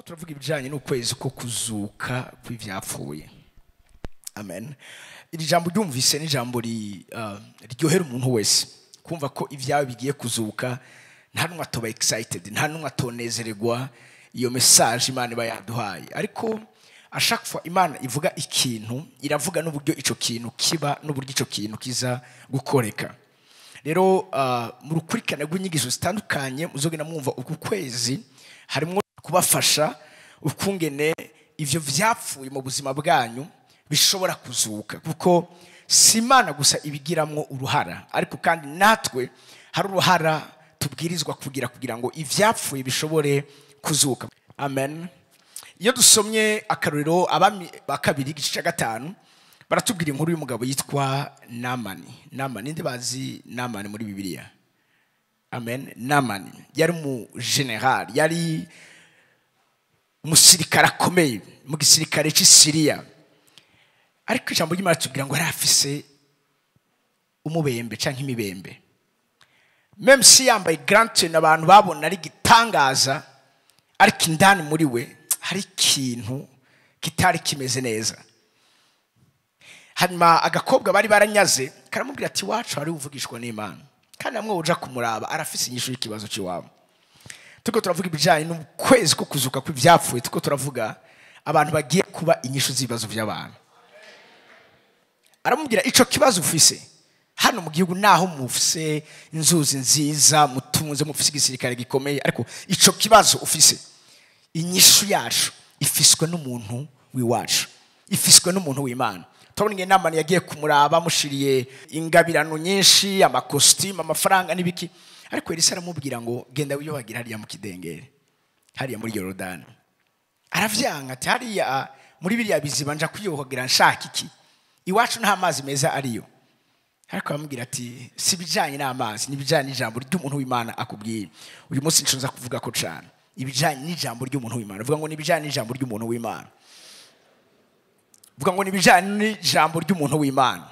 Turavuga ibijyanye n'ukwezi ko kuzuka kw'ibyapfuye. Amen. Iri jambo ryumvise ni ijambo riryohera umuntu wese kumva ko ibyawe bigiye kuzuka. Nta n'umwe atoba excited, nta n'umwe atonezererwa iyo message Imana iba yaduhaye. Ariko à chaque fois Imana ivuga ikintu, iravuga n'uburyo ico kintu kiba, n'uburyo ico kintu kiza gukoreka. Rero mu rukurikirane rw'inyigisho zitandukanye muzogenda mwumva uku kwezi harimo kubafasha ukungene ivyo vyapfuye mu buzima bwanyu bishobora kuzuka, kuko si Imana gusa ibigiramwo uruhara, ariko kandi natwe hari uruhara tubwirizwa kugira kugira ngo ivyapfuye bishobore kuzuka. Amen. Iyo dusomye akarorero Abami ba Kabiri igice cya 5, baratubwira inkuru y'umugabo yitwa Namani. Namani, ninde bazi Namani muri Bibiliya? Amen. Namani yari mu general, yari umusirikare akomeye mu gisirikare cy'i Siriya. Ariko ijambo ry'Imana tubwira ngo yari afise umubembe canke imibembe. Même si yambaye grand tenue abantu babona ari gitangaza, ariko indani muri we hari ikintu kitari kimeze neza. Hanyuma agakobwa bari baranyaze karamubwira ati wacu hari uvugishwa n'Imana, kandi namwe uja kumuraba arafise inyishu y'ikibazo cy'iwabo. Tuko turavuga ibijyanye n'ukwezi ko kuzuka kw'ibyapfuye, tuko turavuga abantu bagiye kuba inyishu z'ibibazo by'abantu. Aramubwira ico kibazo ufise hano mu gihugu, naho mufise inzuzi nziza, mutunze, mufise igisirikare gikomeye, ariko ico kibazo ufise inyishu yacu ifiswe n'umuntu w'iwacu, ifiswe n'umuntu w'Imana. Turabona ingene Namani yagiye kumuraba amushiriye ingabirano nyinshi, amakositimu, amafaranga n'ibiki, ariko Elisa aramubwira ngo genda wiyuhagire hariya mu kidengeri, hariya muri Yorodani. Aravyanga ati hariya muri biriya biziba nja kwiyuhagira nshaka iki? Iwacu nta mazi meza ariyo. Ariko aramubwira ati si ibijanye n'amazi, ni ibijanye n'ijambo ry'umuntu w'Imana akubwiye. Uyu munsi nshobora kuvuga ko cane ibijanye n'ijambo ry'umuntu w'Imana. Vuga ngo ni ibijanye n'ijambo ry'umuntu w'Imana. Vuga ngo ni ibijanye n'ijambo ry'umuntu w'Imana.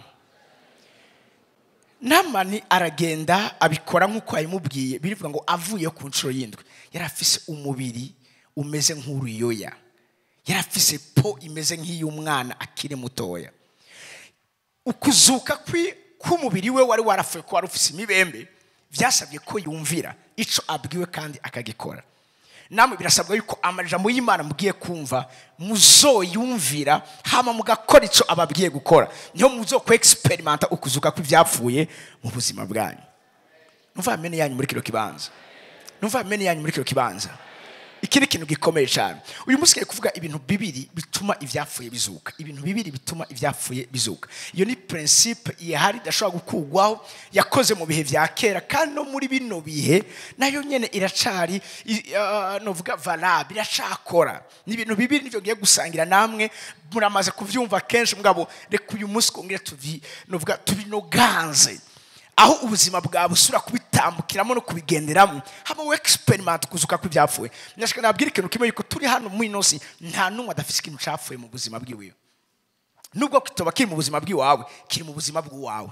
Namani aragenda abikora nk'uko yabimubwiye. Birivuga ngo avuye ku nshuro y'indwi yari afise umubiri umeze nk'uruyoya, yari afise po imeze nk'iy'umwana akiri mutoya. Ukuzuka k'umubiri we wari warapfuye ko wari ufise imibembe, vyasabye ko yumvira ico abwiwe kandi akagikora. Namwe birasabwa yuko amajambo y'Imana mugiye kumva muzoyumvira, hama mugakora ico ababwiye gukora. Niho muzo experimenta ukuzuka kw'ivyapfuye mu buzima bwanyu. Numva amene yanyu muri kino kibanza. Numva amene yanyu muri kino kibanza. Iki ni ikintu gikomeye cyane. Uyu munsi ngiye kuvuga ibintu bibiri bituma ivyapfuye bizuka. Ibintu bibiri bituma ivyapfuye bizuka. Iyo ni principe ihari idashobora gukugwaho, yakoze mu bihe vya kera kandi no muri bino bihe nayo nyene iracari novuga valable, iracakora. Ni ibintu bibiri nivyo ngiye gusangira namwe, muramaze kuvyumva kenshi, mugabo reka uyu munsi kongera novuga tubinoganze, aho ubuzima bwawe busura kubitambukiramo no kubigenderamo, haba we experiment kuzuka kw'ibyapfuye. Ndashaka nabwira ikintu kimwe yuko turi hano mu inosi nta numwe adafise ikintu capfuye mu buzima bwiwe. Nubwo kitoba kiri mu buzima bw'iwawe, kiri mu buzima bw'uwawe,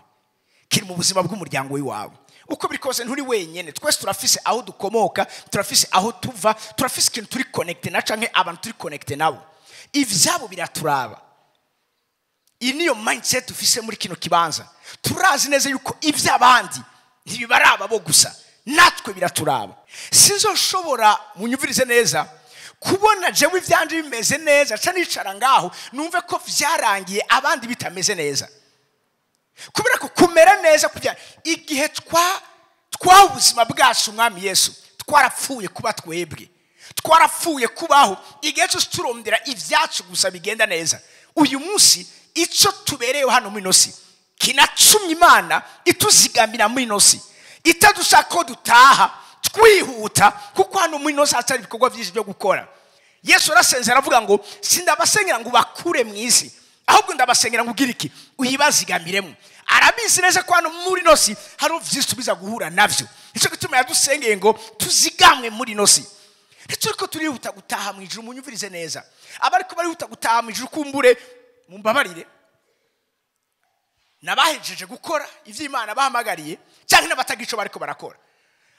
kiri mu buzima bw'umuryango w'iwawe. Uko biri kose nturi wenyene, twese turafise aho dukomoka, turafise aho tuva, turafise ikintu turi connecté na canke abantu turi connecté nabo. Ivyabo biraturaba. Iyi niyo mindset dufise muri kino kibanza. Turazi neza yuko ivy'abandi ntibibaraba bo gusa, natwe biraturaba. Sinzoshobora, munyumvirize neza, kubona jewe ivyanje bimeze neza ca nicara ngaho numve ko vyarangiye abandi bitameze neza. Kubera ko kumera neza kugira igihe twa ubuzima bwacu Umwami Yesu, twarapfuye kuba twebwe, twarapfuye kubaho igihe cyose turondera ivyacu gusa bigenda neza. Uyu munsi ico tubereyeho hano muri ino si kinacumye Imana ituzigamira muri ino si, itadushaka ko dutaha twihuta, kuko hano muri ino si hatari ibikorwa byinshi byo gukora. Yesu arasenze aravuga ngo sindabasengera ngo bakure mu isi, ahubwo ndabasengera ngo ugire iki, uyibazigamiremo. Arabizi neza ko hano muri ino si hari vyinshi tubiza guhura navyo. Nico gituma yadusengeye ngo tuzigamwe muri ino si. Ntituriko turihuta gutaha mu ijuru, munyumvirize neza. Abariko barihuta gutaha mu ijuru kumbure mumbabarire, nabahejeje gukora ivyo Imana bahamagariye canke n'abatagira ico bariko barakora.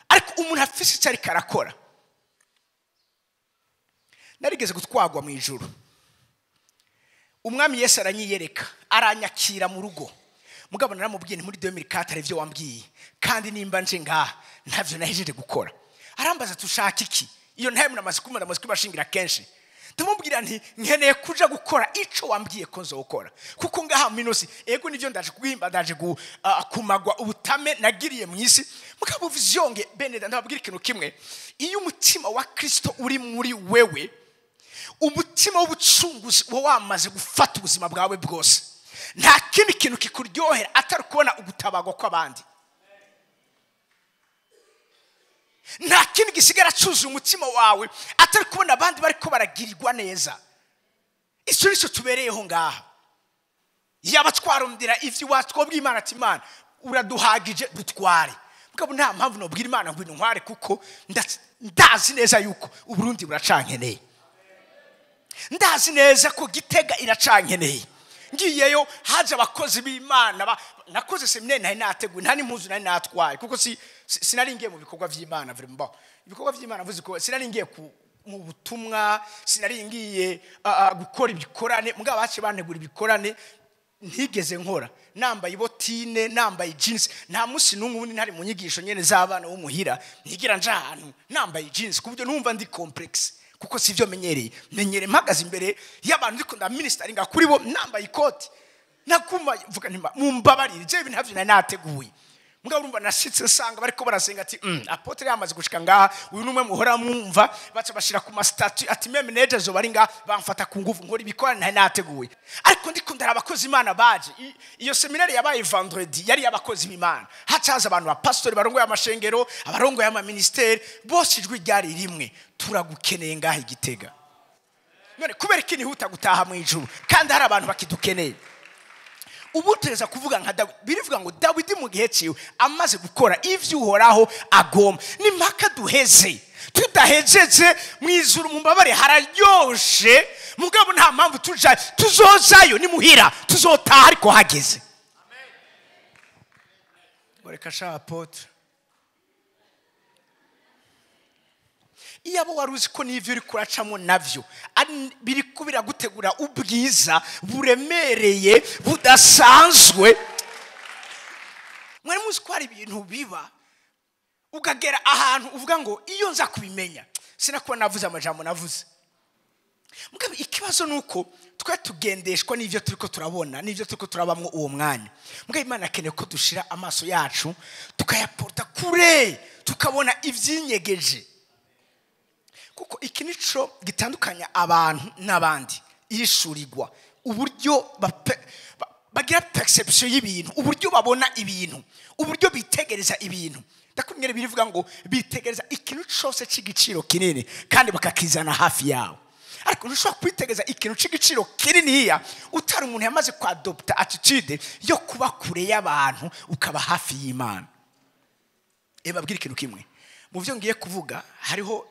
Ariko umuntu afise ico ariko arakora, Narigeze gutwagwa mu ijuru, umwami Yesu aranyiyereka, aranyakira mu rugo. Mugabo naramubwiye nti muri 2004 ivyo wambwiye, kandi nimba nje ngaha ntavyo nahejeje gukora. Arambaza tushaka iki? Iyo ntaye namaze kumara amaze kubashingira kenshi. Ndamubwira nti nkeneye kuja gukora ico wambwiye ko nzokora, kuko ngaha minosi ego nivyo ndaje kuhimba, ndaje kumagwa ubutame nagiriye mu isi. Mugabo visionge bene ndababwira ikintu kimwe, iyo umutima wa Kristo uri muri wewe, umutima w'ubucunguzi wo wamaze gufata ubuzima bwawe bwose, nta kindi kintu kikuryohera atari kubona ugutabagwa kw'abandi. Nta kindi gisigara cyuzuye umutima wawe atari kubona abandi bariko baragirirwa neza. Icyo nicyo tubereyeho ngaha. Yaba twarondera ivyo iwacu, twobwira Imana ati Imana uraduhagije dutware. Mugabo nta mpamvu nobwira Imana ngo intware, kuko ndazi neza yuko Uburundi buracankeneye, ndazi neza ko Gitega iracankeneye. Ngiyeyo haje abakozi b'Imana, nakoze séminaire ntari nateguye, nta n'impuzu nari natwaye, kuko sinari ngiye mu bikorwa vy'Imana vraiment. Ibikorwa vy'Imana mvuze ko sinari ngiye mu butumwa, sinari ngiye gukora ibikorane. Mugabo bace bantegura ibikorane ntigeze nkora, nambaye ibotine, nambaye jeans. Nta munsi n'umwe ubundi ntari mu nyigisho nyene z'abana bo muhira ntigira nja ahantu nambaye jeans, ku buryo numva ndi complexe, kuko sivyo menyereye. Menyereye mpagaze imbere y'abantu ndiko nda ministeringa kuri bo nambaye ikoti. Naguma mvuga nti mumbabarire, je ibintu ntavyo nari nateguye. Mugabo urumva nashitse nsanga bariko barasenga ati apôtre yamaze gushika ngaha, uyu numwe muhora mwumva. Baca bashira ku ma statut ati même neje zo bari ngaha, bamfata ku nguvu nkora ibikorane ntari nateguye. Ariko ndiko ndara abakozi Imana baje. Iyo séminaire yabaye vendredi, yari y'abakozi b'Imana. Hacaza abantu ba pastori barongoye amashengero, abarongoye ama ministère, bose ijwi ryari rimwe: turagukeneye ngaha Igitega. None kubera iki nihuta gutaha mu ijuru kandi hari abantu bakidukeneye? Ubu tureza kuvuga nka Dawidi. Birivuga ngo Dawidi mu gihe ciwe amaze gukora ivyo Uhoraho agomba. Ni mpaka duheze. Tudahejeje mu ijuru, mumbabare, hararyoshe, mugabo nta mpamvu tuja. Tuzozayo ni muhira, tuzotaha ariko hageze. Reka sha apôtre, iyo abo wari uzi ko n'ivyo uri kuracamo navyo biriko biragutegura ubwiza buremereye budasanzwe. Mwari muzi ko hari ibintu biba ukagera ahantu uvuga ngo iyo nza kubimenya sinakuba navuze amajambo navuze. Mugabo ikibazo ni uko twe tugendeshwa n'ivyo turiko turabona n'ivyo turiko turabamwo uwo mwanya. Mugabo Imana akeneye ko dushira amaso yacu tukayaporta kure, tukabona ivyinyegeje, kuko iki nico gitandukanya abantu n'abandi. Irishurirwa uburyo bagira perception y'ibintu, uburyo babona ibintu, uburyo bitegereza ibintu. Ndakubwira, birivuga ngo bitegereza ikintu cose c'igiciro kinini kandi bakakizana hafi yawe. Ariko ntushobora kwitegereza ikintu c'igiciro kininiya utari umuntu yamaze kwadopta attitude yo kuba kure y'abantu ukaba hafi y'Imana. Babwira ikintu kimwe mu byo ngiye kuvuga, hariho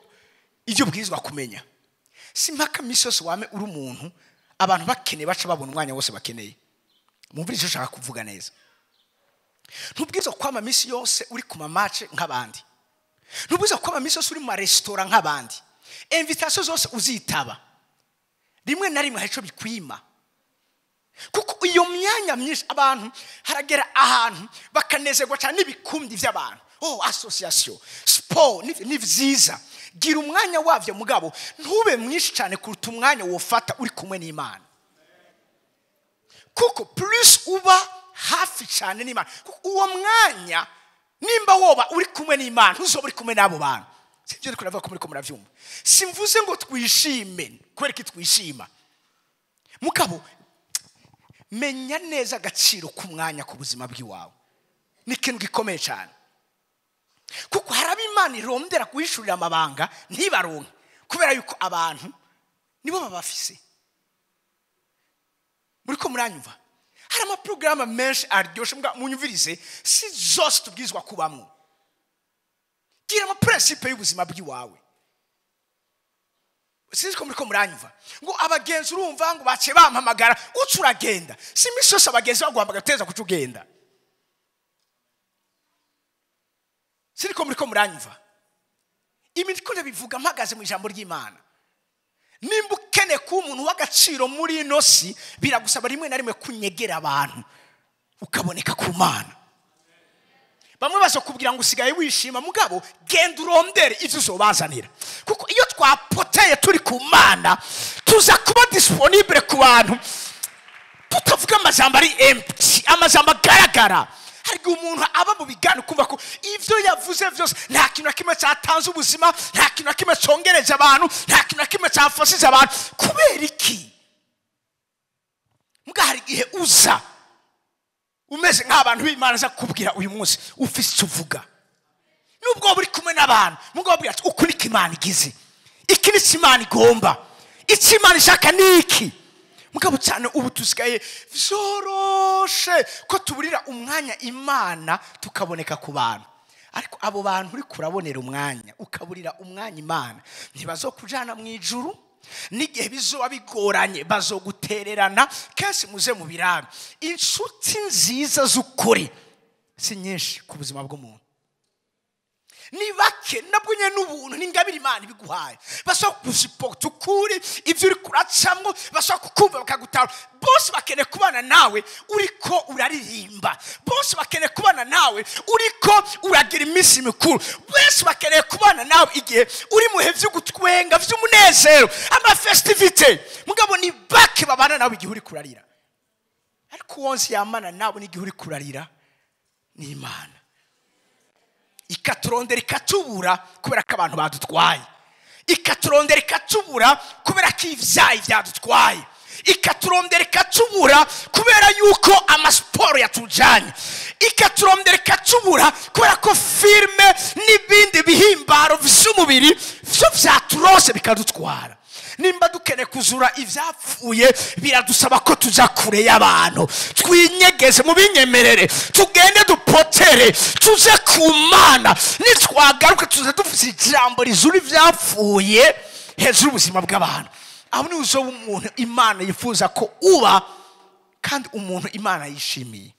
ibyo ubwirizwa kumenya. Si mpaka misi yose wame uri umuntu abantu bakeneye baca babona umwanya wose bakeneye. Mumvire icyo ushaka kuvuga neza. Ntubwirizwa kwama misi yose uri ku ma match nk'abandi, ntubwirizwa kwama misi yose uri mu maresitora nk'abandi, invitation zose uzitaba. Rimwe na rimwe hari ico bikwima, kuko iyo myanya myinshi abantu haragera ahantu bakanezerwa cyane n'ibikundi by'abantu. Oh, association, sport, ni vyiza, gira umwanya wavyo, mugabo ntube mwinshi cyane kuruta umwanya wofata uri kumwe n'Imana. Kuko plus uba hafi cyane n'Imana, kuko uwo mwanya nimba woba uri kumwe n'Imana ntuzoba uri kumwe n'abo bantu. Sibyo ndiko ndavuga ko muriko muravyumva? Simvuze ngo twishime kubera iki twishima, mugabo menya neza agaciro k'umwanya ku buzima bw'iwawe. Ni ikintu gikomeye cyane, kuko hari abo Imana irondera guhishurira amabanga ntibaronke, kubera yuko abantu nibo babafise. Muriko muranyumva? Hari amaporogaramu menshi aryoshe, mbwa munyumvirize, si zose tubwirizwa kubamwo. Gira ama principe y'ubuzima bw'iwawe. Sinzi ko muriko muranyumva. Ngo abagenzi urumva ngo baciye bampamagara, uca uragenda. Si iminsi yose abagenzi baguhamagara uteza kuca ugenda. Sinzi ko muriko muranyumva. Ibi ndiko ndabivuga mpagaze mu ijambo ry'Imana. Nimba ukeneye kuba umuntu w'agaciro muri ino si, biragusaba rimwe na rimwe kunyegera abantu ukaboneka ku Mana. Bamwe bazokubwira ngo usigaye wishima, mugabo genda urondere ivyo uzobazanira, kuko iyo twapoteye turi ku Mana tuza kuba disponible ku bantu, tutavuga amajambo ari empty, amajambo agaragara. Hari igihe umuntu aba mu biganiro ukumva ko ivyo yavuze vyose nta kintu na kimwe cyatanze ubuzima, nta kintu na kimwe congereje abantu, nta kintu na kimwe cyafashije abantu. Kubera iki? Mbwa hari igihe uza umeze nk'abantu b'Imana aza kukubwira uyu munsi ufise icyo uvuga, nubwo waba uri kumwe n'abantu, mugabo wabwira ati uku niko Imana igize, iki ni cyo Imana igomba, icyo Imana ishaka ni iki. Mugabo cyane ubu tusigaye vyoroshe ko tuburira umwanya Imana tukaboneka ku bantu, ariko abo bantu uri kurabonera umwanya ukaburira umwanya Imana ntibazokujana mu ijuru. N'igihe bizoba bigoranye bazogutererana. Kenshi muze mu birabe, inshuti nziza z'ukuri si nyinshi ku buzima bw'umuntu, ni bake, nabwo nyine n'ubuntu n'ingabire Imana ibiguhaye. Bashobora kugusipota ukuri ibyo uri kuracamwo, bashobora kukumva bakagutahura. Bose bakeneye kubana nawe uriko uraririmba, bose bakeneye kubana nawe uriko uragira iminsi mikuru, bose bakeneye kubana nawe igihe uri mu bihe vy'ugutwenga vy'umunezero, amafestivite. Mugabo ni bake babana nawe igihe uri kurarira, ariko uwonse yamana nawe n'igihe uri kurarira ni Imana. Ikaturondera ikatubura kubera ko abantu badutwaye, ikaturondera ikatubura kubera ko ivyayi vyadutwaye, ikaturondera ikatubura kubera yuko amasiporo yatujanye, ikaturondera ikatubura kubera ko filme n'ibindi bihimbaro vy'umubiri vyo vyaturose bikadutwara. Nimba dukeneye kuzura ivyapfuye biradusaba ko tuja kure y'abantu, twinyegeze mu binyemerere, tugende dupotere, tuze ku Mana. Nitwagaruka tuze dufise ijambo rizura ivyapfuye hejuru y'ubuzima bw'abantu. Aho ni uzoba umuntu Imana yifuza ko uba, kandi umuntu Imana yishimiye.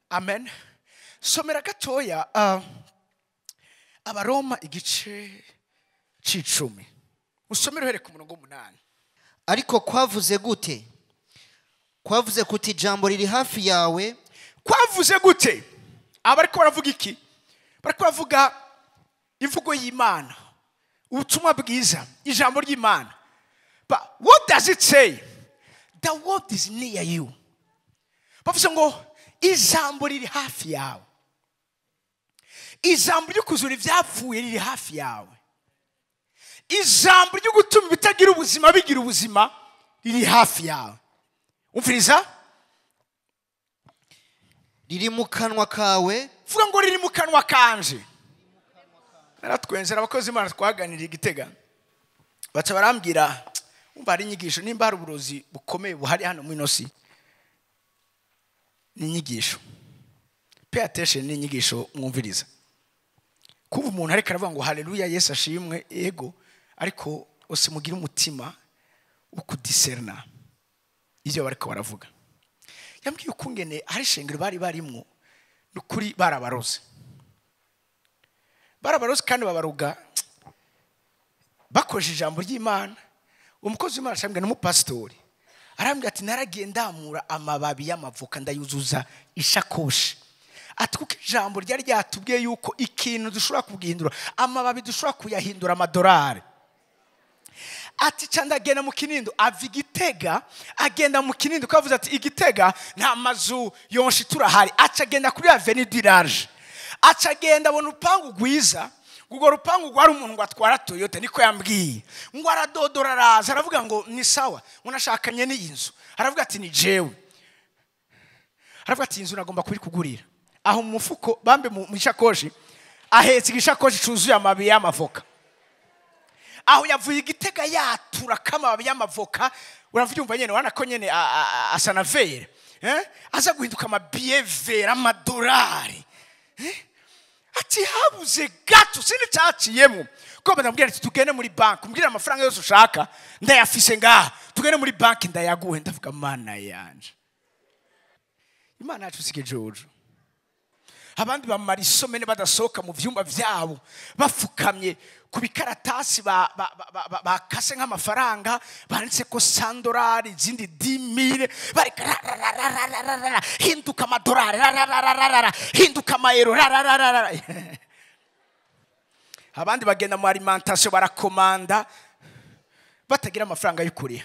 Amen. Somera gatoya Abaroma igice c'icumi, usomere uhere ku murongo w'umunani. Ariko kwavuze gute? Kwavuze kuti ijambo riri hafi yawe. Kwavuze gute? Aba ariko baravuga iki? Bariko baravuga imvugo y'Imana, ubutumwa bwiza, ijambo ry'Imana. But what does it say? The word is near you. Bavuze ngo ijambo riri hafi yawe, ijambo ryo kuzura ivyapfuye riri hafi yawe, ijambo ryo gutuma ibitagira ubuzima bigira ubuzima riri hafi yawe. Umviriza? Riri mu kanwa kawe. Vuga ngo riri mu kanwa kanje. Naratwenzera abakozi Imana twaganiriye Igitega, baca barambwira umva hari inyigisho, nimba hari uburozi bukomeye buhari hano mu inosi ni inyigisho. Pay attention, ni inyigisho mwumviriza. Kuba umuntu ariko aravuga ngo haleluya Yesu ashimwe, ego, ariko ose mugire umutima wo kudiserna ivyo bariko baravuga. Yambwiye ukungene hari ishengero bari barimwo nukuri barabaroze, barabaroze kandi babaroga bakoresheje ijambo ry'Imana. Umukozi w'Imana ashambwe n'umupasitori arambwira ati naragiye ndamura amababi y'amavoka ndayuzuza ishakoshi. Ati kuko ijambo ryari ryatubwiye yuko ikintu dushobora kugihindura, amababi dushobora kuyahindura amadolari. Ati ca ndagenda mu Kinindo, ava Igitega agenda mu Kinindo, ko avuze ati Igitega nta mazu yonshi turahari. Aca agenda kuri Avenue du Large, aca agenda abona urupangu rwiza. Urwo rupangu rwari umuntu ngo atwara Toyota, niko yambwiye. Ngo aradodora araza aravuga ngo ni sawa, ngo nashakanye n'iyi nzu. Aravuga ati ni jewe. Aravuga ati inzu nagomba kubikugurira. Aho mu mufuko bambe mu ishakoshi ahetse igishakoshi cuzuye amababi y'amavoka. Aho yavuye Igitega yatura kamababi y'amavoka, uravyumva nyene wana ko nyene asa na vere. Aza guhinduka amabiye vera amadolari. Ati habuze gato sindi cyaciyemo. Ko bandambwira ati tugende muri banki, umbwire amafaranga yose ushaka ndayafise ngaha, tugende muri banki ndayaguhe. Ndavuga Mana yanje, Imana yacu si ikijuju. Abandi bamara isomene badasohoka mu vyumba vyabo, bafukamye ku bikaratasi bakase nk'amafaranga banditse ko $100, izindi 10,000, bari rararararara, hinduka amadolari, rararararara, hinduka amayero, rarararara. Abandi bagenda mu alimentation barakomanda batagira amafaranga y'ukuriya.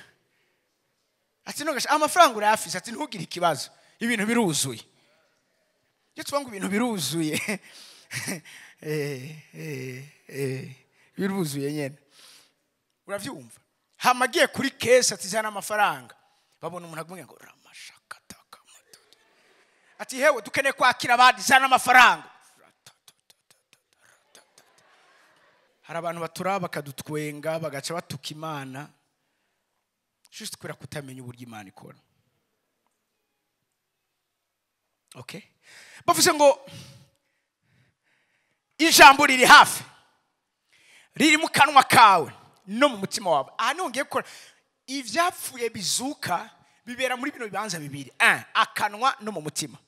Ati nongesha amafaranga urayafise, ati ntugire ikibazo, ibintu biruzuye. Iyo tuvuga ngo ibintu biruzuye, biruzuye nyene, uravyumva. Hama agiye kuri kese ati zana amafaranga, babona umuntu agumye ngo ramashakataka, ati hewe dukeneye kwakira abandi, zana amafaranga. Hari abantu baturaba bakadutwenga bagaca batuka Imana, juste kubera kutamenya uburyo Imana ikora. Okay, bavuze ngo ijambo riri hafi, riri mu kanwa kawe no mu mutima wawe. Aha niho ngiye gukora ivyapfuye bizuka, bibera muri bino bibanza bibiri, akanwa no mu mutima.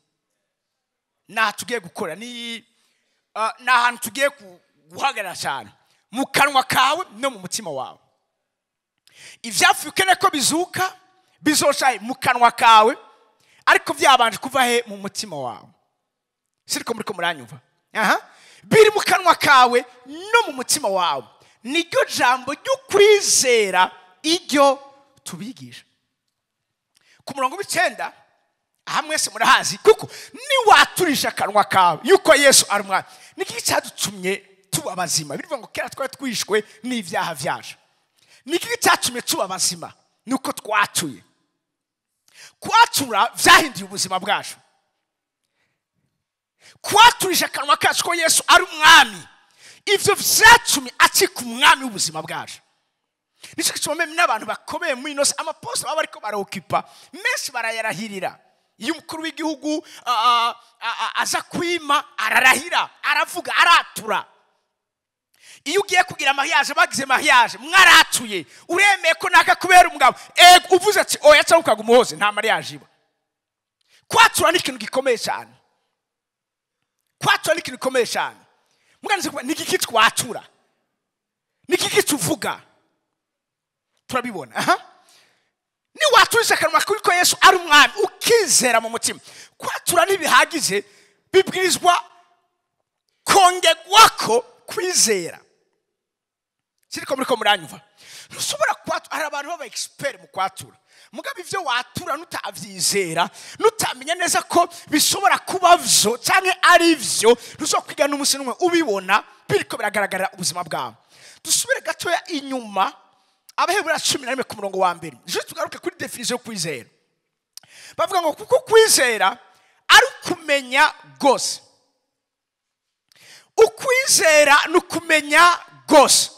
Naha tugiye gukora ni ahantu tugiye guhagarara cyane, mu kanwa kawe no mu mutima wawe. Ivyapfuye ukeneye ko bizuka bizoshaye mu kanwa kawe, ariko byabanje kuva he? Mu mutima wawe. Siriko muriko muranyumva? Aha, biri mu kanwa kawe no mu mutima wawe, niryo jambo ryo kwizera iryo tubigisha. Ku murongo w'icenda, aha mwese murahazi, kuko niwaturisha akanwa kawe yuko Yesu ari umwami. Niki cyadutumye tuba bazima? Bivuga ngo kera twari twishwe n'ibyaha byacu. Niki cyatumye tuba bazima? Nuko twatuye. Kwatura vyahinduye ubuzima bwacu. Kwaturisha akanwa kacu ko Yesu ari umwami, ivyo vyatumye acika umwami w'ubuzima bwacu. Nico gituma n'abantu bakomeye muri ino si, amaposte baba bariko barokipa menshi barayarahirira. Iyo umukuru w'igihugu aza kwima, ararahira, aravuga, aratura. Iyo ugiye kugira mariage, bagize mariage, mwaratuye, uremeye ko naka kubera umugabo, ego uvuze ati oya cyangwa ukagumuhoze, nta mariage iba. Kwatura ni ikintu gikomeye cyane. Kwatura ni ikintu gikomeye cyane. Muganize kuba ni iki twatura, ni iki tuvuga, turabibona. Aha, ni waturisha akanwa ko Yesu ari umwami, ukizera mu mutima. Kwatura ntibihagije, bibwirizwa kongerwako kwizera. Siriko muriko muranyumva? Ntushobora kwatura. Hari abantu baba expert mu kwatura, mugabo ivyo watura nutavyizera, nutamenya neza ko bishobora kuba vyo canke ari vyo, ntuzokwiga n'umunsi n'umwe ubibona biriko biragaragarira ubuzima bwawe. Dusubire gatoya inyuma, Abahebura 11 ku murongo wa mbere, juste tugaruke kuri definition yo kwizera. Bavuga ngo kuko kwizera ari ukumenya gose. Ukwizera ni ukumenya gose.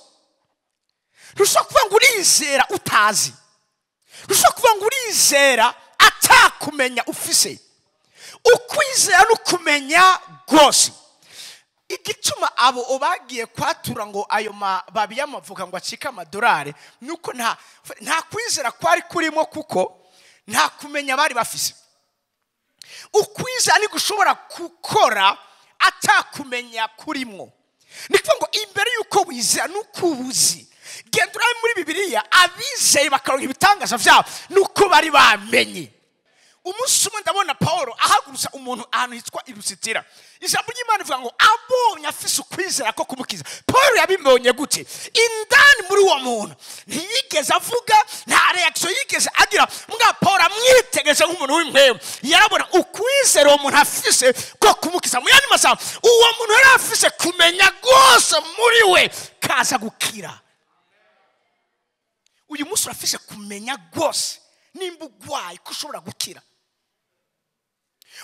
Ntushobora kuvuga ngo urizera utazi. Ntushobora kuvuga ngo urizera atakumenya ufise. Ukwizera ni ukumenya gose. Igituma abo bagiye kwatura ngo ayo mababi y'amavuka ngo acike amadolari, nuko nta kwizera kwari kurimo, kuko nta kumenya bari bafise. Ukwizera ni gushobora gukora atakumenya kurimwo. Ni kuvuga ngo imbere yuko wizera nuko ubuzi. Genda urabe muri Bibiliya, abizeye bakaronka ibitangaza vyabo nuko bari bamenye. Umunsi umwe ndabona Paulo ahagurutsa umuntu ahantu hitwa i Lusitira. Ijambo ry'Imana rivuga ngo abonye afise ukwizera ko kumukiza. Paulo yabibonye gute? Indani muri uwo muntu ntiyigeze avuga, nta reaction yigeze agira. Mbwa Paulo amwitegereje nk'umuntu w'impwemu, yarabona ukwizera uwo muntu afise ko kumukiza. Mu yandi masaha, uwo muntu yari afise kumenya rwose muri we kaza gukira. Uyu munsi urafise kumenya rwose nimba ugwaye ko ushobora gukira.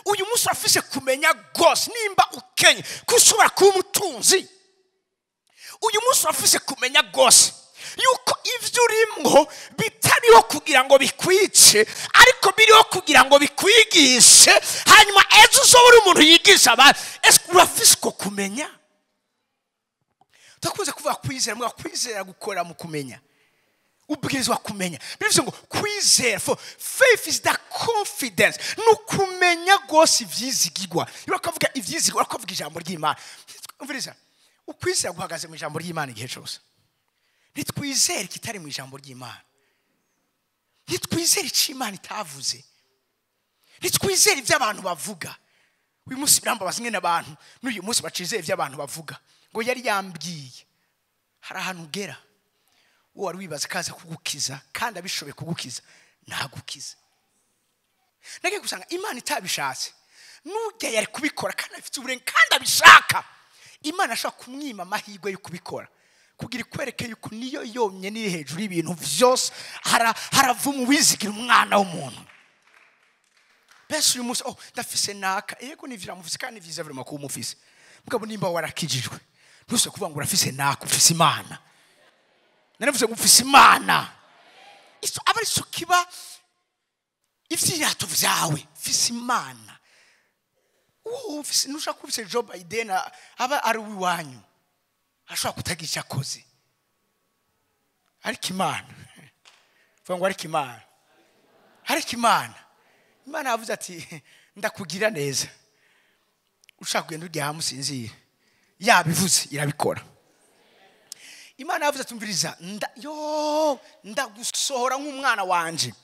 Uyu munsi urafise kumenya rwose nimba ukenye ko ushobora kuba umutunzi. Uyu munsi urafise kumenya rwose yuko ivyo urimwo bitariho kugira ngo bikwice, ariko biriho kugira ngo bikwigishe, hanyuma ejo uzobe uri umuntu yigisha abandi. Ese urafise uko kumenya? Twakunze kuvuga kwizera, mbwa kwizera gukora mu kumenya. Ubwirizwa kumenya. Bivuze ngo kwizera, for faith is the confidence, ni ukumenya rwose ivyizigirwa. Iyo bakavuga ivyizigirwa, bakavuga ijambo ry'Imana. Umviriza, ukwizera guhagaze mu ijambo ry'Imana igihe cyose. Ntitwizere ikitari mu ijambo ry'Imana. Ntitwizere icyo Imana itavuze. Ntitwizere ibyo abantu bavuga. Uyu munsi birambabaza ingene abantu n'uyu munsi bacizeye ibyo abantu bavuga. Ngo yari yambwiye. Hari ahantu ugera uwo wari wibaza kaza kugukiza kandi abishoboye kugukiza ntagukiza. Nagiye gusanga Imana itabishatse. Nujya yari kubikora kandi afite uburenganzira kandi abishaka. Imana ashobora kumwima amahirwe yo kubikora kugira ikwereke yuko niyo yonyine iri hejuru y'ibintu byose. Haravuma uwizigira umwana w'umuntu. Mbese uyu munsi, oh, ndafise naka, yego ni vira mufise kandi ni vyiza vraiment kuba umufise. Mugabo nimba warakijijwe ntuse kuvuga ngo urafise naka, ufise Imana. Naravuze ngo ufise Imana. Iso aba ari cyo kiba ivyirato vyawe, ufise Imana. Uwo ufise, nushaka kuba ufise Joe Biden aba ari uwiwanyu, ashobora kutagira icyo akoze. Ariko Imana, vuga ngo ariko Imana, ariko Imana. Imana yavuze ati ndakugira neza, ushaka kugenda urya hamwe usinzire. Yabivuze irabikora. Imana yavuze ati umviriza, ndagusohora nk'umwana wanje,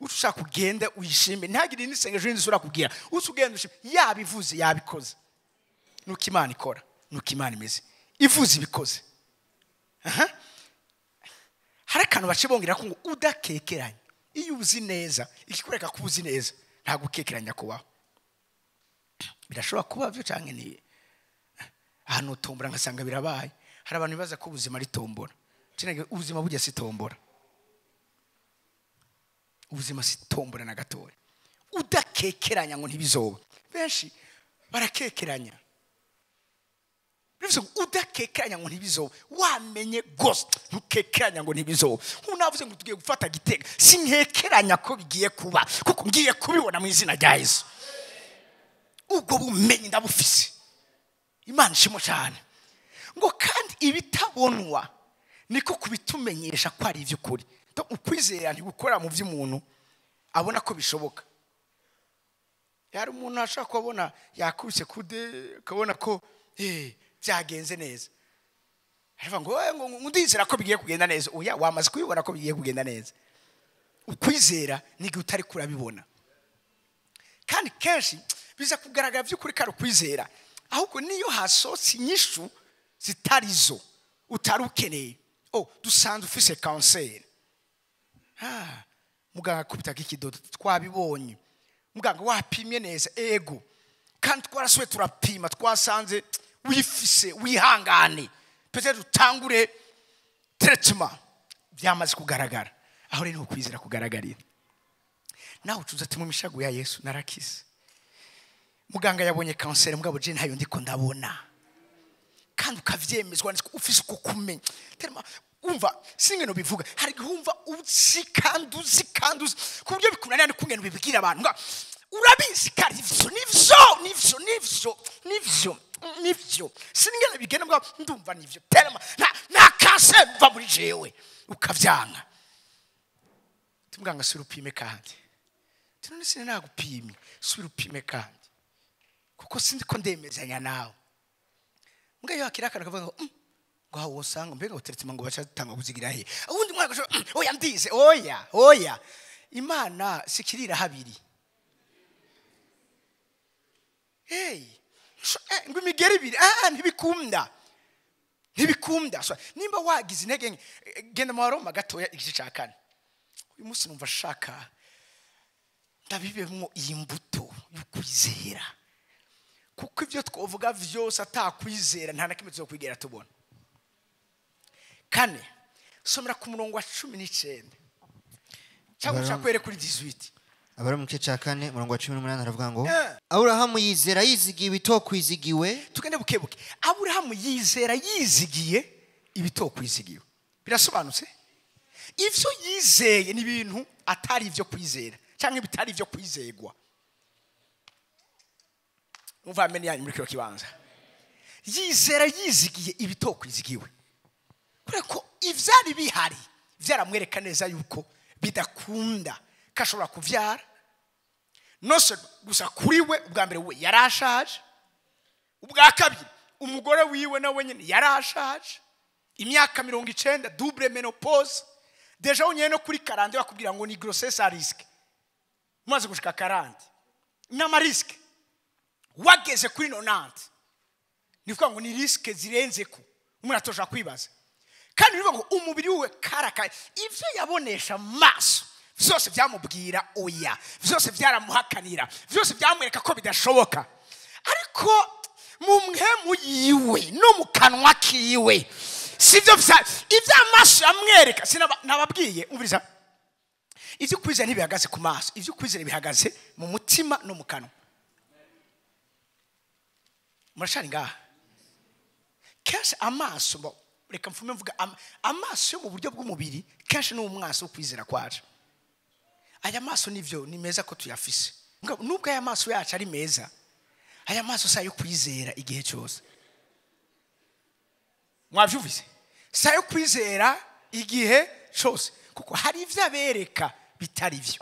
ushaka kugenda uyishime, ntihagire n'isengesho rindi usubira kubwira, uca ugenda ushime. Yabivuze yabikoze. Nuko Imana ikora, nuko Imana imeze, ivuze ibikoze. Aha. Hari akantu bace bongera ko ngo udakekeranya. Iyo uzi neza, ikikwereka ko uzi neza, nta gukekeranya kubaho. Birashobora kuba byo canke ni ahantu tombora ngasanga birabaye. Hari abantu bibaza ko ubuzima ari tombora. Cinege ubuzima burya si tombora. Ubuzima si tombora na gatoya. Udakekeranya ngo ntibizoba. Benshi barakekeranya. Bivuze ngo udakekeranya ngo ntibizoba. Wamenye ghost ntukekeranya ngo ntibizoba. Nk'ubu navuze ngo tugiye gufata Gitega, sinkekeranya ko bigiye kuba, kuko ngiye kubibona mu izina rya Yesu. Ubwo bumenyi ndabufise. Imana ishimwe cyane. Ngo kandi ibitabonwa niko kubitumenyesha ko ari iby'ukuri. Donc ukwizera ntigukora mu by'umuntu abona ko bishoboka. Yari umuntu ashobora kubona yakubise kude, akabona ko byagenze neza. Aravuga ngo, ngo ndizera ko bigiye kugenda neza. Oya, wamaze kubibona ko bigiye kugenda neza. Ukwizera ni igihe utari kurabibona. Kandi kenshi biza kugaragara by'ukuri ko ari ukwizera, ahubwo niyo hasohotse inyishu zitarizo utari ukeneye. Oh, dusanzwe ufise kanseri. Muganga akubita ikidodo, twabibonye. Muganga wapimye neza, ego. Kandi twarasuye turapima, twasanze wifise, wihangane. Peut-être utangure traitement. Byamaze kugaragara. Aho rero niho kwizera kugaragarira. Nawe ucuza ati mu mishago ya Yesu narakize. Muganga yabonye kanseri, mugabo je ntayo ndiko ndabona. Kandi ukavyemezwa nzi ko ufise uko kumenya. Terma umva singeno bivuga, hari igihe wumva uzi kandi uzi kandi uzi ku buryo bikunanira no kungena ubibwira abantu. Nga urabizi kandi ivyo nivyo nivyo nivyo nivyo nivyo, singene bigenda mugabo ndumva nivyo. Terma nta kanseri mva muri jewe, ukavyanga. Tumuganga sura upime kandi. None sinagupimye, sura upime kandi. Kuko sindi ko ndemezanya nawe. Mbwa yo akira akantu kavuga ngo, ngo aho wosanga mbega uteretse ngo bacatanga kuzigira he. Ubundi mwana agaca, oya ndize, oya, oya. Imana sikirira habiri. Hey, ngo imigeri ibiri, ntibikunda. Ntibikunda. So, nimba wagize intege nke, genda mu Baroma gatoya igice ca 4. Uyu munsi numva shaka ndabibemwo iyi mbuto y'ukwizera. Kuko ivyo twovuga vyose atakwizera nta na kimwe tuzokwigera tubona. 4, somera ku murongo wa 19. Cyangwa ushaka kwere kuri 18. Abari mu gice ca 4 murongo wa 18 aravuga ngo, Aburahamu yizera yizigiye ibitokwizigiwe. Tugende buke buke. Aburahamu yizera yizigiye ibitokwizigiwe. Birasobanutse? Ivyo yizeye ni ibintu atari ivyo kwizera cyangwa bitari ivyo kwizegwa. Umva ameni yanyu muri kino kibanza. Yizera yizigiye ibitokwizigiwe. Kubera ko ivyari bihari Vyaramwereka neza yuko bidakunda kashobora kuvyara. Nose gusa kuri we ubwa mbere we yarashaje, ubwa kabiri umugore wiwe nawe nyene yarashaje, imyaka 90 double menopause. Deja unyene no kuri 40 bakubwira ngo ni grossesse à risque. Umaze gushika 40 n'ama risque wageze kuri 90 ni ngo ni risque zirenze ko umuntu atosha kwibaza. Kandi bivuga ngo umubiri we karakaye, ivyo yabonesha maso vyose byamubwira oya, vyose byaramuhakanira, vyose byamwereka ko bidashoboka. Ariko mu mpemu yiwe no mu kanwa kiwe sivyo ivyo amaso yamwereka. Sinababwiye umviriza, ivyo kwizera ntibihagaze ku maso, ivyo kwizera bihagaze mu mutima no mu kanwa. Murashari ngaha kenshi amaso, reka mfume mvuga amaso yo mu buryo bw'umubiri kenshi ni umwaso wo kwizera kwacu. Aya maso nivyo ni meza ko tuyafise, nubwo aya maso yacu ari meza, aya maso sayo kwizera igihe cyose. Mwavyumvise? Sayo kwizera igihe cyose, kuko hari ivyo abereka bitari vyo.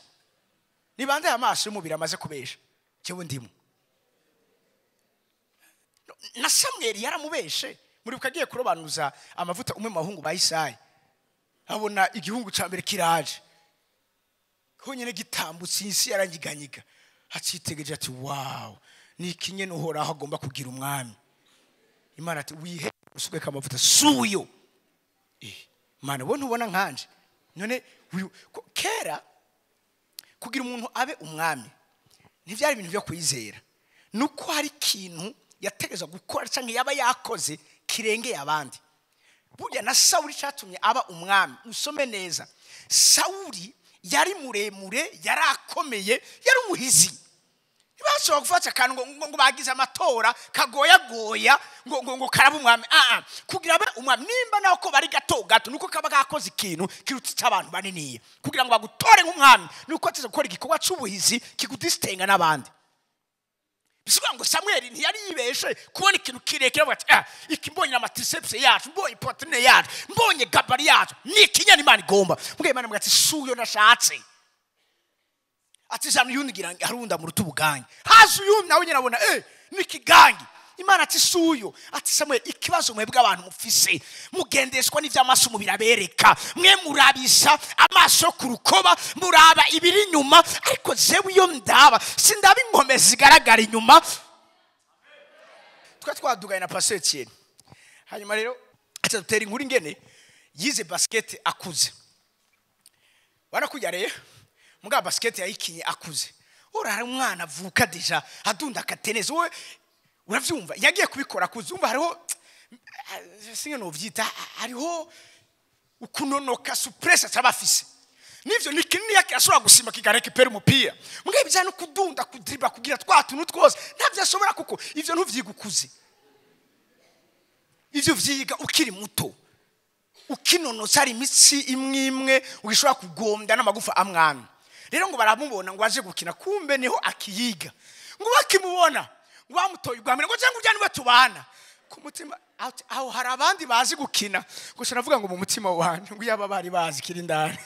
Nibande aya maso y'umubiri amaze kubesha, jewe ndimo. Na Samweli yaramubeshe. Muri bukagiye kurobanuza amavuta umwe mu bahungu ba Isayi, abona igihungu ca mbere kiraje honyene gitambutse isi yaranyiganyiga, acitegeje ati wow, ni ikinyene Uhoraho agomba kugira umwami. Imana ati wihe usubeka amavuta suyo. Mana bo ntubona nkanje none kera kugira umuntu abe umwami ntivyari ibintu byo kwizera, nuko hari ikintu yategeza gukora canke yaba yakoze kirengeye abandi. Burya na Sawuli cyatumye aba umwami, usome neza, Sawuli yari muremure, yarakomeye, yari umuhizi. Ntibashobora gufata akantu ngo bagize amatora kagoyagoya ngo karaba umwami. Kugira abe umwami nimba naho ko bari gato gato nuko kaba gakoze ikintu kiruta cy'abantu baniniye, kugira ngo bagutore nk'umwami nuko ateze gukora igikorwa c'ubuhizi kigudistenga n'abandi. Bisubiza ngo Samuel ntiyari yibeshe kubona ikintu kirekire avuga ati iki mbonye amatriceps yacu, mbonye poitrine yacu, mbonye gabari yacu, ni ikinyana Imana igomba. Mbwe Imana ati suyo nashatse. Ati jana yungira harunda mu rutubugange. Haje uyu nawe nyine abona ni kigangi. Imana ati suyo. Ati Samuel ikibazo mwebwe abantu mufise mugendeshwa n'ivy'amaso mubirabereka, mwe murabisha amaso ku rukoba, muraba ibiri inyuma, ariko jewe iyo ndaba sindaba inkome zigaragara inyuma. Twa twadugaye na Pasteur Etienne, hanyuma rero acha dutera inkuru ingene yize basket akuze. Barakujya rero muga basket yayikinye akuze. Ora umwana avuka deja adunda akateneza, we uravyumva yagiye kubikora kuzumva hariho singe no vyita hariho ukunonoka suppress atabafise. Nivyo ni kinini yake ashobora gusima kigareke pera umupira, mugabe bijana no kudunda kudriba kugira twatuntu twose ntavyo ashobora, kuko ivyo ntuvyigukuze. Ivyo vyiga ukiri muto, ukinonosa ari imitsi imwe imwe ugishobora kugombya n'amagufa amwami. Rero ngo baramubona ngo aje gukina, kumbe niho akiyiga. Ngo bakimubona ngo bamutoye ubwa mbere ngo cyangwa ujyane batubana ku mutima aho hari abandi bazi gukina. Gusa navuga ngo mu mutima wanje ngo yaba bari bazi kiri ndani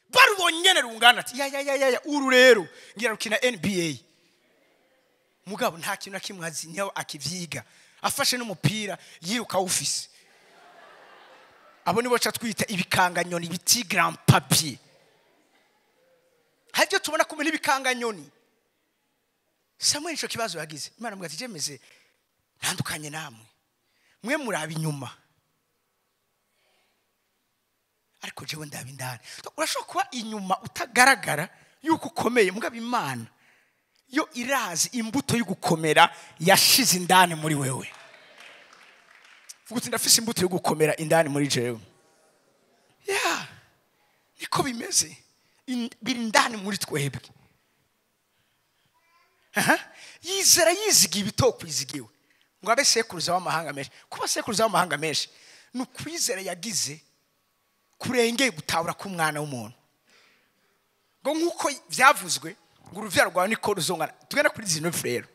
barubonye nyene rungana ati ya ya ya ya uru rero ngira rukina NBA. Mugabo nta kintu na kimwe azi, niho akivyiga afashe n'umupira yiruka office. Abo nibo cha twita ibikanganyoni biti grand papier. Haryo tubona kumwe n'ibikanganyoni. Samuel ico kibazo yagize, Imana mbwa ati jemeze ntandukanye namwe, mwe muraba inyuma ariko jewe ndaba indani. Urashobora kuba inyuma utagaragara yuko ukomeye, mugabo Imana yo irazi imbuto y'ugukomera yashize indani muri wewe. Vuga uti ndafise imbuto yo gukomera indani muri jewe. Yeah, niko bimeze, biri indani muri twebwe. Yizera yizigiye ibitokwizigiwe ngo abe sekuruza w'amahanga menshi. Kuba sekuruza w'amahanga menshi ni ukwizera yagize kurengeye gutabura k'umwana w'umuntu. Ngo nk'uko byavuzwe ngo uruvyaro rwawe niko ruzongana. Tugenda kuri zino rero.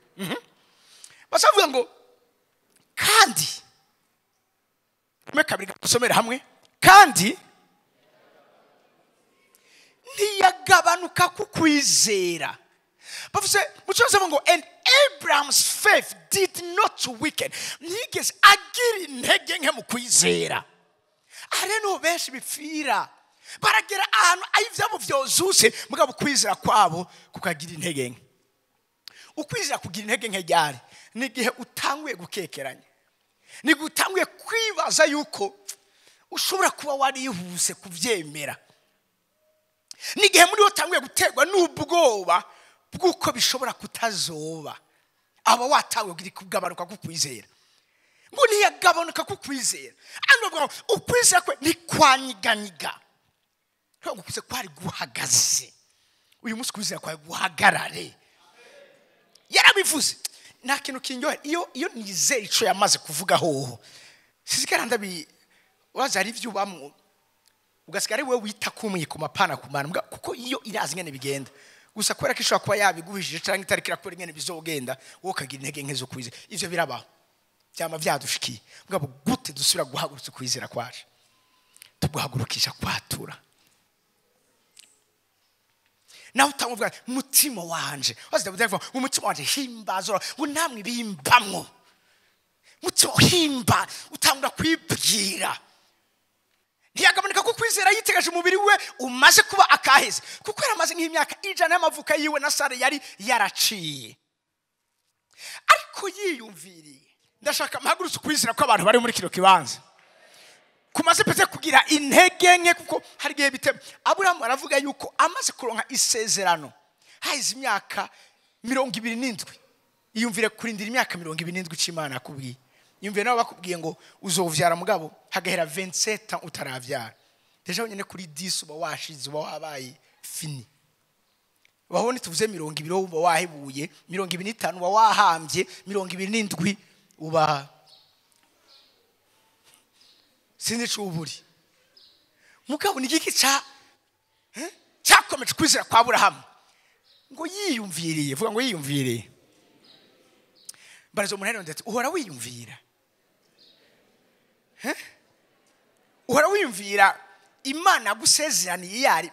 Basavuga ngo kandi mwe kabiri gusomera hamwe Kandi ntiyagabanuka ku kwizera. Bavuze mu cyongereza ngo "And Abraham's faith did not weaken." Ntiyigeze agira intege nke mu kwizera. Aha rero niho benshi bipfira, baragera ahantu aho ibyabo byozuse, mugabo ukwizera kwabo kukagira intege nke. Ukwizera kugira intege nke ryari? Ni igihe utanguye gukekeranya, ni igihe utanguye kwibaza yuko ushobora kuba warihuse kubyemera, ni igihe muri wo utanguye guterwa n'ubwoba bw'uko bishobora kutazoba. Aba watanguye kugabanuka kukwizera. Ngo ntiyagabanuka kukwizera. Hano bavuga ngo ukwizera kwe ntikwanyiganyiga, ngo ukwizera kwari guhagaze. Uyu munsi ukwizera kwawe guhagarare. Yarabivuze, nta kintu kindyohera iyo nizeye ico yamaze kuvuga. Hoho sizigara ndabi waza ari ibyo ubamwo, ugasigara ari wowe wita kumwe ku mapana ku mana, kuko iyo irazi ingene bigenda. Gusa kubera ko ishobora kuba yabiguhishije cyangwa itariki irakora ingene bizogenda, wowe ukagira intege nke zo kwizera. Ivyo birabaho, byama byadushikiye. Mugabo gute dusubira guhagurutsa ukwizera kwacu? Tuguhagurukisha kwatura. Nawe utamuvuga mutima wanje, wazi Dawidi aravuga ngo umutima wanje himbaza, ngo namwe bimbamwo. Mutima himba, utangura kwibwira. Ntiyagabanuka ko kwizera yitegereje umubiri we umaze kuba akaheze, kuko yari amaze nk'imyaka 100 y'amavuko yiwe na Sara yari yaraciye. Ariko yiyumviriye. Ndashaka mpagurutse ukwizera ko abantu bari muri kino kibanza kumaze pete kugira intege nke, kuko hari igihe bitema. Aburahamu aravuga yuko amaze kuronka isezerano haheze imyaka 27. Iyumvire kurindira imyaka 27 c'Imana yakubwiye. Yumvire nabo bakubwiye ngo uzovyara, mugabo hagahera 27 ans utaravyara. Déjà wenyine kuri 10 uba washize, uba wabaye fini. Waho tuvuze 20 uba wahebuye, 25 uba wahambye, 27 uba sinzi ico uburi. Mugabo ni igiki cyakomeje kwizera kwa Aburahamu? Ngo yiyumviriye. Vuga ngo yiyumviriye. Barazo umuntu ati uhora wiyumvira, uhora wiyumvira Imana yagusezeraniye yari.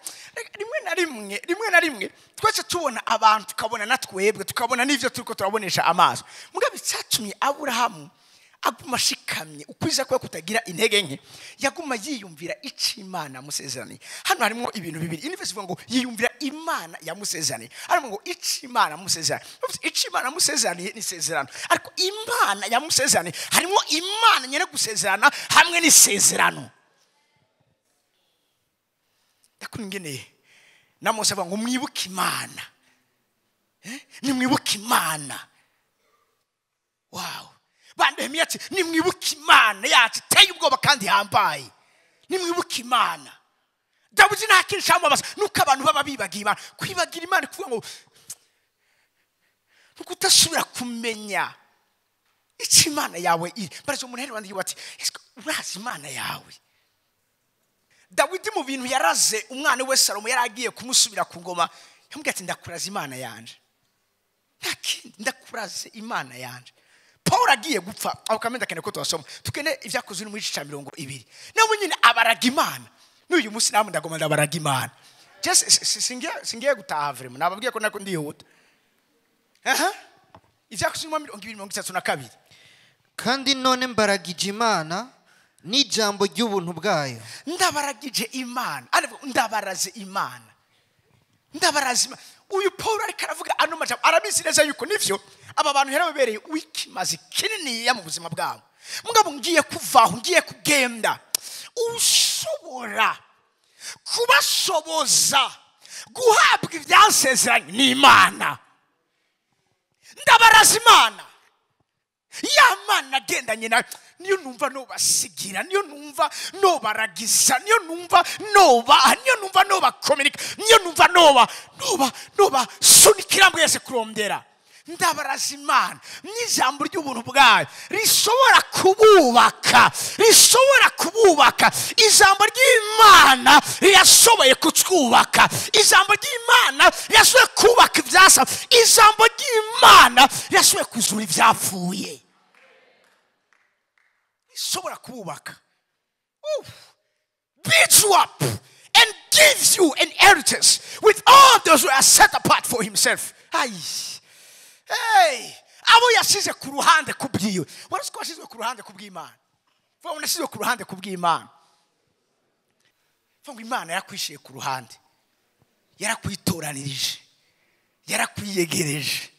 Rimwe na rimwe twese tubona abantu, tukabona na twebwe, tukabona n'ivyo turiko turabonesha amaso. Mugabo icyatumye Aburahamu aguma ashikamye, ukwizera kwe kutagira intege nke, yaguma yiyumvira ico Imana yamusezeraniye. Hano harimo ibintu bibiri. Ini verse ivuga ngo yiyumvira Imana yamusezeraniye, harimo ngo ico Imana yamusezeraniye. Ico Imana yamusezeraniye ni isezerano, ariko Imana yamusezeraniye, harimo Imana nyene gusezerana hamwe n'isezerano. Ndakunda ingene na Mose avuga ngo mwibuke Imana. Nimwibuke Imana. Wow, bandehemiya ati nimwibuke Imana yacu iteye ubwoba kandi ihambaye, nimwibuke Imana. Dawidi nta kintu cyamubabaza nuko abantu baba bibagiye Imana. Kwibagira Imana kuvuga ngo nuko utasubira kumenya icyo Imana yawe iri. Baraza umuntu heri wandi ati ese urazi Imana yawe? Dawidi mu bintu yaraze umwana we Salomo, yari agiye kumusubira ku ngoma, yamubwiye ati ndakuraza Imana yanje, nta kindi, ndakuraze Imana yanje. Paul agiye gupfa, aho kamenda kene ko tubasoma, tukene ibyakozwe muri cya 20, nawe nyine abaraga Imana. N'uyu munsi namwe ndagoma ndabaraga Imana. Just singiye gutaha vraiment, nababwiye ko nako ndihuta. Aha, ibyakozwe muri 20 32. Kandi none mbaragije Imana n'ijambo ry'ubuntu bwayo. Ndabaragije Imana. Aravuga ndabaraze Imana, ndabaraze Imana. Uyu Paul ariko aravuga ano majambo, arabizi neza yuko nivyo aba bantu yarababereye wikimaze kininiya mu buzima bwabo. Mugabo ngiye kuvaho, ngiye kugenda, ushobora kubashoboza guhabwa ibyasezeranye ni Imana. Ndabaraza Imana, ya Mana agendanye nayo. Niyo numva nobasigira, niyo numva nobaragiza, niyo numva nobaha, niyo numva nobakominika, niyo numva noba sunikira mwese kurondera. Ndabaraza Imana n'ijambo ry'ubuntu bwayo rishobora kububaka, rishobora kububaka. Ijambo ry'Imana rirashoboye kutwubaka. Ijambo ry'Imana rirashoboye kubaka ibyasa. Ijambo ry'Imana rirashoboye kuzura ibyapfuye, rishobora kubaka. Uf. Builds you up and gives you an inheritance with all those who are set apart for himself. Ay. Hey, abo yashize ku ruhande kubwiwe. Wari ko yashizwe ku ruhande kubw'Imana. Vuga ngo nashizwe ku ruhande kubw'Imana. Vuga ngo Imana yarakwishiye ku ruhande. Yarakwitoranirije. Yarakwiyegereje.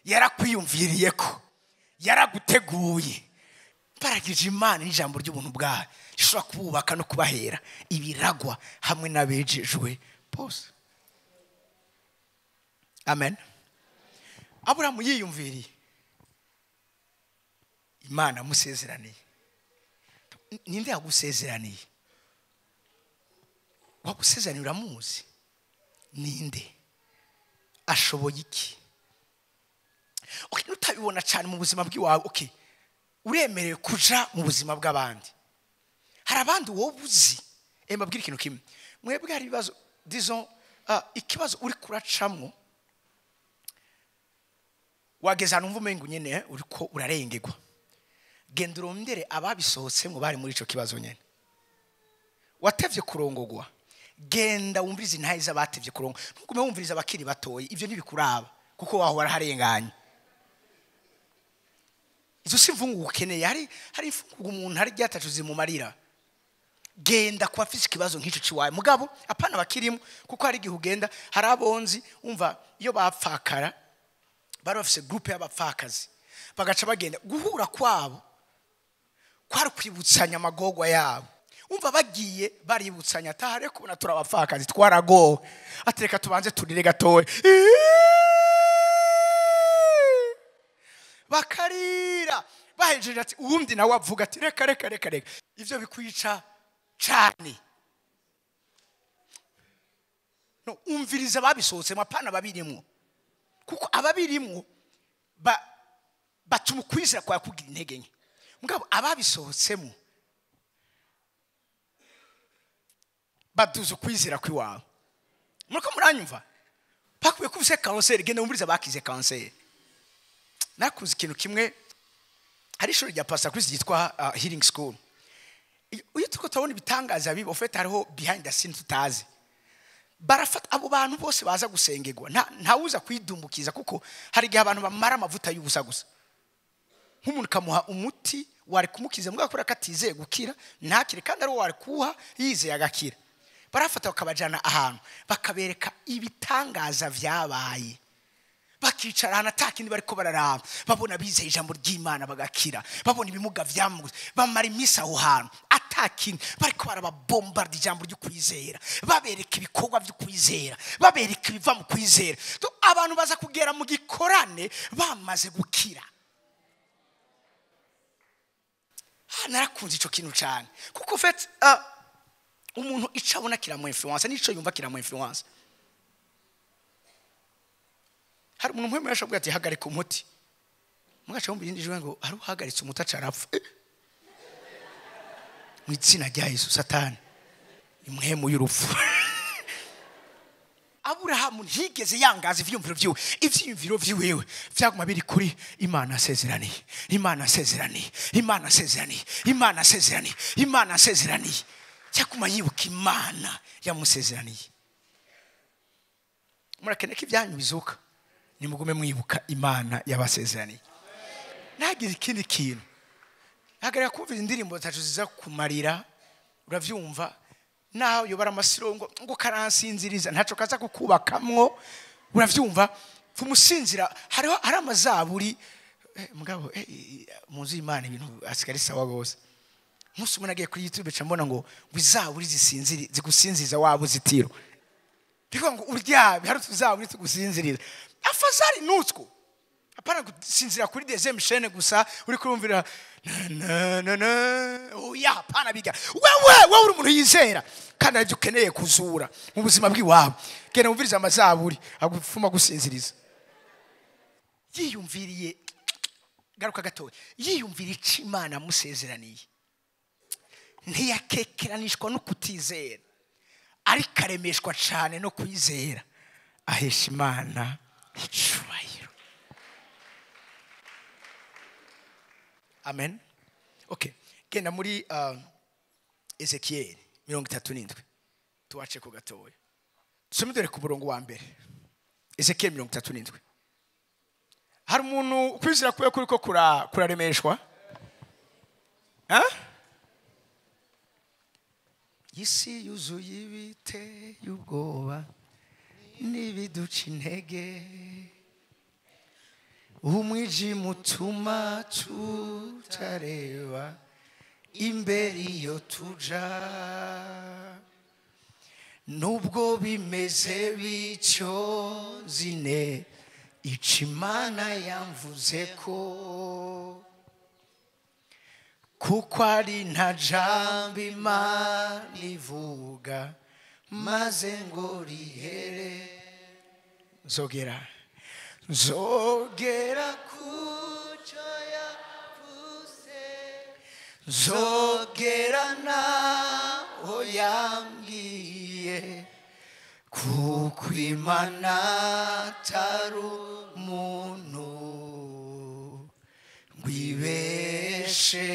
Yarakwiyumviriyeko. Yaraguteguye. Mbaragije Imana n'ijambo ry'ubuntu bwayo rishobora kububaka no kubahera ibiragwa hamwe n'abejejwe bose. Amen. Aburahamu yiyumviriye Imana amusezeraniye. Ninde yagusezeraniye? Wagusezeraniye uramuzi? Ninde? Ashoboye iki? Okay, nutabibona cyane mu buzima bw'iwawe, okay, uremerewe kuja mu buzima bw'abandi. Hari abandi wowe uzi. Mbabwire ikintu kimwe. Mwebwe hari ibibazo, disons, ikibazo uri kuracamwo, wageze ahantu wumva umengo nyene uriko urarengerwa. Genda urondere ababisohotsemo bari muri ico kibazo nyene. Watevye kurongogwa, genda wumvirize intahe z'abatevye kurongogwa. Ntugume wumviriza abakiri batoyi, ivyo ntibikuraba kuko waho waraharenganye. Izo si imfunguko ukeneye. Hari imfunguko umuntu hari ryatacu zimumarira. Genda kwa afise ikibazo nk'ico ciwaye, mugabo apana bakirimo, kuko hari igihe ugenda hari abonzi umva iyo bapfakara bari bafise groupe y'abapfakazi, bagaca bagenda guhura kwabo kwari kwibutsanya amagogwa yabo. Umva bagiye baributsanya, atahare kubona turabapfakazi twaragowe, atereka tubanze turire gatoya, bakarira bahejeje ati uwundi nawe avuga ati reka reka reka reka. Ivyo bikwica cyane. No, umviriza ababisohotsemo apana ababirimwo, kuko ababirimwo batuma ukwizera kwawe kugira intege nke. Mugabo ababisohotsemo baduza ukwizera kw'iwawe. Muriko muranyumva? Bakwiye kuvuze kanseri, genda wumvirize abakize kanseri. Nakuze ikintu kimwe, hari ishuri rya Pastor Chris ryitwa Healing School. Iyo turiko turabona ibitangaza biba, ufite hariho behind the scene tutazi. Barafata abo bantu bose baza gusengerwa, ntawuza kwidumbukiza, kuko hari igihe abantu bamara amavuta y'ubusa gusa. Nk'umuntu kamuha umuti wari kumukiza, mugabo kubera ko atizeye gukira ntakire, kandi ari wo wari kuwuha yizeye agakira. Barafata bakabajana ahantu bakabereka ibitangaza vyabaye, bakicara ahantu ata kindi bariko bararaba, babona bizeye ijambo ry'Imana bagakira, babona ibimuga vyamuguze, bamara iminsi aho hantu ata kindi bariko barababombarda ijambo ry'ukwizera, babereka ibikorwa vy'ukwizera, babereka ibiva mu kwizera. Abantu baza kugera mu gikorane bamaze gukira. Narakunze ico kintu cyane, kuko fait umuntu ico abona kiramu influence n'ico yumva kiramu influence. Hari umuntu umwe yashoboye ati hagarika umuti, mugaca wumva irindi jwi ngo hari uhagaritse umuti acarapfa. Mu izina rya Yesu, Satani ni muhemu y'urupfu. Aburahamu ntiyigeze yangaza ivyiyumviro vyiwe, ivyiyumviro vyiwewe vyaguma biri kuri Imana asezeraniye, Imana asezeraniye, Imana asezeraniye, Imana asezeraniye, Imana asezeraniye. Cyakuma yibuka Imana yamusezeraniye. Murakeneye ko ibyanyu bizuka, nimugume mwibuka Imana yabasezeraniye. Nagize ikindi kintu, hagarara kumva indirimbo zacu ziza kumarira, uravyumva naho yobara amasirongo ngo karansinziriza, ntaco kaza kukubakamwo, uravyumva fumusinzira. Hariho hari amazaburi mugabo mu nzu y'Imana ibintu asigari sawa gose. Umunsi umwe nagiye kuri YouTube ca mbona ngo izaburi zisinziri zigusinziza waba uzitiro, ndiko ngo uryabe hari tuzaburi tugusinzirira. Afazari nutwo apana gusinzira kuri deuxième chaîne gusa uri kurumvira na na na, oya apana biga. Wewe uri umuntu yizera kandi arivyo ukeneye kuzura mu buzima bw'iwawe. Genda wumvirize amazaburi agufuma gusinziriza. Yiyumviriye, garuka gatoya, yiyumviriye ico Imana amusezeraniye, ntiyakekeranishwa no kutizera, ariko aremeshwa cane no kwizera, ahesha Imana icubahiro. Amen. Okay, genda muri Ezekiel 37 tuwace ku gatoya, tusome dore ku murongo wa mbere. Ezekiyeli 37. Hari umuntu kwizera kwe kuriko kuraremeshwa? Isi yuzuye ibiteye ubwoba n'ibiduca intege, umwijima utuma tutareba imbere iyo tuja. Nubwo bimeze bityo zine ico Imana yamvuze ko, kuko ari nta jambo Imana ivuga maze ngo rihere. Nzogera kuco yavuze, nzogera naho yambwiye, kuko Imana atari umuntu ngo ibeshe.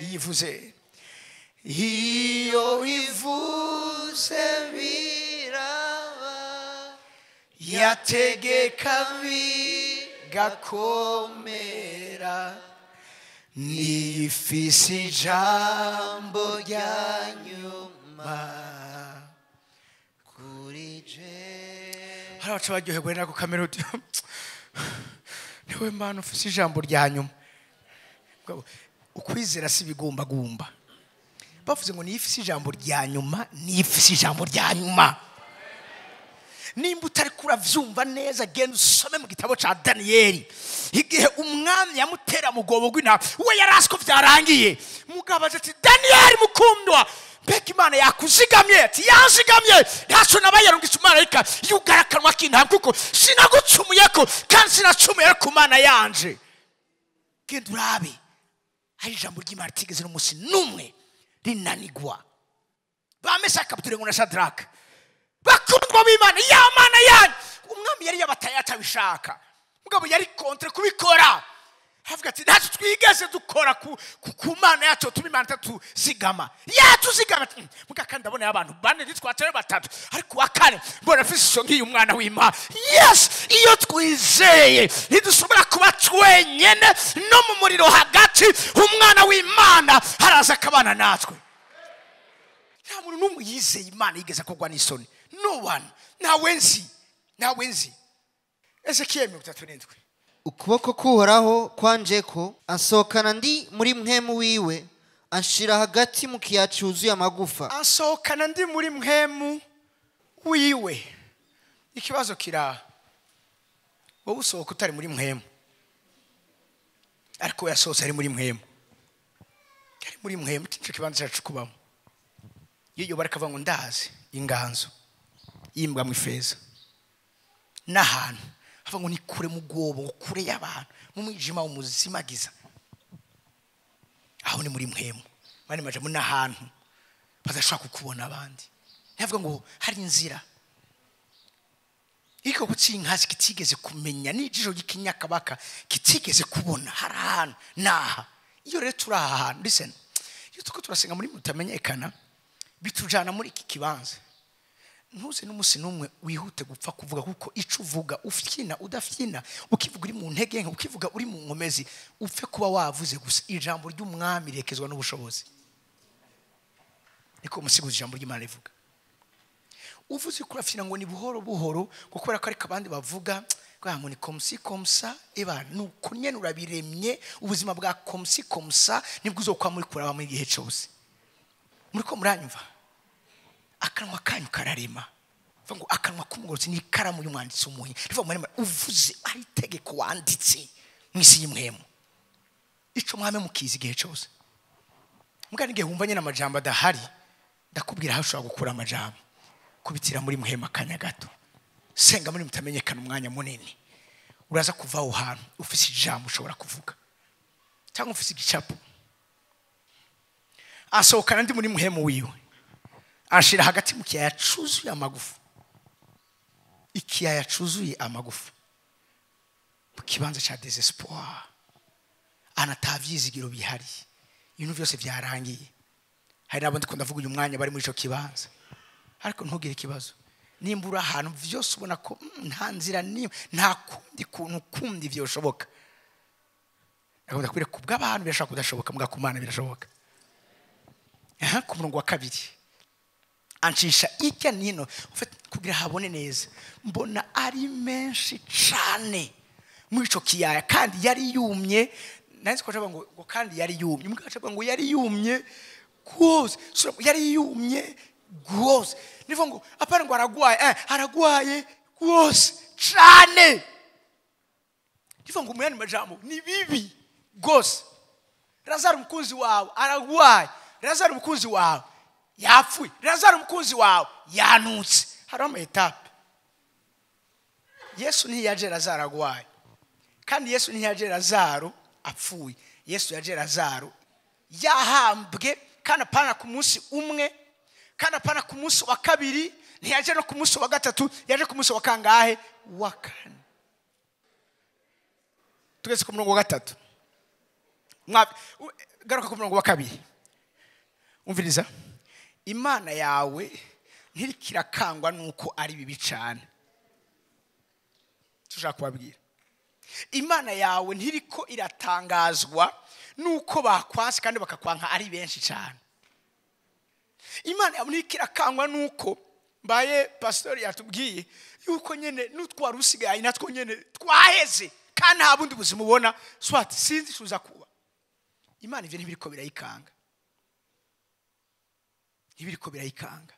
Yivuze, iyo ivuze biraba, yategeka bigakomera, nifise ijambo rya nyuma kuri je. Hari abaca baryoherwa nako kamerodi, niwe Mana ufise ijambo rya nyuma. Ukwizera si bigumbagumba. Bavuze ngo nifise ijambo rya nyuma, nifise ijambo rya nyuma. Nimba utari kuravyumva neza, genda usome mu gitabo ca Daniyeli. Igihe umwami yamutera mu rwobo rw'intama, we yari azi ko vyarangiye. Mugabo aza ati Daniyeli mukundwa, mbega Imana yakuzigamye? Ati yanzigamye, ntaco nabaye yarungitse umumarayika yugara akanwa k'intama, kuko sinagucumuyeko kandi sinacumuye ku Mana yanje. Genda urabe, hari ijambo ry'Imana ritigeze n'umunsi n'umwe rinanigwa. Ba Meshaki, Abedenego na Shadraka, bakundwa b'Imana, ya Mana yanyu. Umwami yari yabataye atabishaka, mugabo yari contre kubikora. Avuga ati ntacyo twigeze dukora ku Mana yacu, tuma Imana itatuzigama. Yatuzigama. Muga kandi ndabona abantu bane ntitwatari batatu, ariko uwa kane mbona afise ishusho nk'iyi umwana w'Imana. Yes, iyo twizeye ntidushobora kuba twenyene no mu muriro hagati, umwana w'Imana haraza akabana natwe. Nta muntu n'umwe yizeye Imana yigeze kugwa n'isoni. No one. Ntawe nzi. Ntawe nzi. Ezekiyeli 37. Ukuboko k'Uhoraho kwanjeko, ansohokana ndi muri mpwemu wiwe, anshira hagati mu kiyaya cyuzuye amagufa. Ansohokana ndi muri mpwemu wiwe. Ikibazo kira wowe usohoka utari muri mpwemu, ariko we yasohotse ari muri mpwemu. Ari muri mpwemu, nicyo kibanza cyacu kubamo. Iyo bareka ngo ndazi inganzo yimbwa mu ifeza n'ahantu avuga ngo ni kure mu rwobo, kure y'abantu, mu mwijima umuzimagiza. Aho ni muri mpwemu, bari maje mu n'ahantu badashobora kukubona abandi. Ntiyavuga ngo hari inzira iko kucinkazi kitigeze kumenya n'ijisho ry'ikinyakabaka kitigeze kubona, hari ahantu naha. Iyo rero turi aha hantu, listen, iyo tuko turasenga muri mutamenyekana, bitujana muri iki kibanza. Ntuze n'umunsi n'umwe wihute gupfa kuvuga, kuko ico uvuga ufyina udafyina, ukivuga uri mu ntege nke, ukivuga uri mu nkomezi, upfe kuba wavuze gusa. Ijambo ry'umwami rekezwa n'ubushobozi. Niko umusiguzi ijambo ry'Imana rivuga. Uvuze ko urafyina ngo ni buhoro buhoro, kuko kubera ko ariko abandi bavuga ngo ni komsi komsa, eba nuko nyene urabiremye ubuzima bwa komsi komsa nibwo uzokwa muri kuraba muri gihe cyose. Muriko muranyumva? Akanwa kanyu kararema. Vuga ngo akanwa k'umugororotsi ni ikaramu y'umwanditsi w'umuhinga. Rivuga ngo uvuze ari itegeko wanditse mu isi y'imwemu. Ico mwame mukizi igihe cyose. Mbwa n'igihe wumva nyene amajambo adahari, ndakubwira aho ushobora gukura amajambo. Kubitira muri muhema akanya gato. Senga muri mutamenyekana umwanya munini. Uraza kuva aho hantu ufise ijambo ushobora kuvuga. Cyangwa ufise igicapo. Asohokana ndi muri muhemu wiwe. Ashira hagati mu kiyaya cuzuye amagufa. Ikiyaya cuzuye amagufa. Mu kibanza ca désespoir. Anatavyizigiro bihari. Ibintu byose byarangiye. Hari n'abandi ndavuga uyu mwanya bari muri ico kibanza, ariko ntugire ikibazo nimba uri ahantu vyose ubona ko nta nzira nimwe, nta kundi kuntu kundi vyoshoboka. Ndakunda kubwira kubw'abantu birashobora kudashoboka, mbwa ku Mana birashoboka. Ku murongo wa 2 ancisha ijya nino kugira habone neza, mbona ari menshi cane muri ico kiyaya, kandi yari yumye. Nanzi ko ngo kandi yari yumye, mbwa ngo yari yumye gose, yari yumye gose. Nivo ngo apana ngo aragwaye, aragwaye gose cane. Nivo ngo muyani majambo ni bibi gose. Lazaro umukunzi wawe aragwaye, Lazaro umukunzi wawe yapfuye, Lazaro umukunzi wawe yanutse. Hari ama etape. Yesu ntiyaje Lazaro agwaye, kandi Yesu ntiyaje Lazaro apfuye. Yesu yaje Lazaro yahambwe, kandi apana ku munsi umwe, kandi apana ku munsi wa 2, ntiyaje no ku munsi wa 3, yaje ku munsi wa kangahe? Wa 4. Tugeze ku murongo wa 3. Garuka ku murongo wa 2. Umviriza, Imana yawe ntirikira nuko ari bibi cyane. Tushaka kubabwira, Imana yawe ntiriko iratangazwa nuko bakwasi kandi bakakwanka ari benshi cyane. Imana yawe ntirikira nuko mbaye pastor yatubwiye yuko nyene nutwara usigaye natwo nyene twaheze kandi nta bundi buzima ubona, swat sinzi shuza kuba. Imana ivyo ntibiriko birayikanga, ntibiriko birayikanga.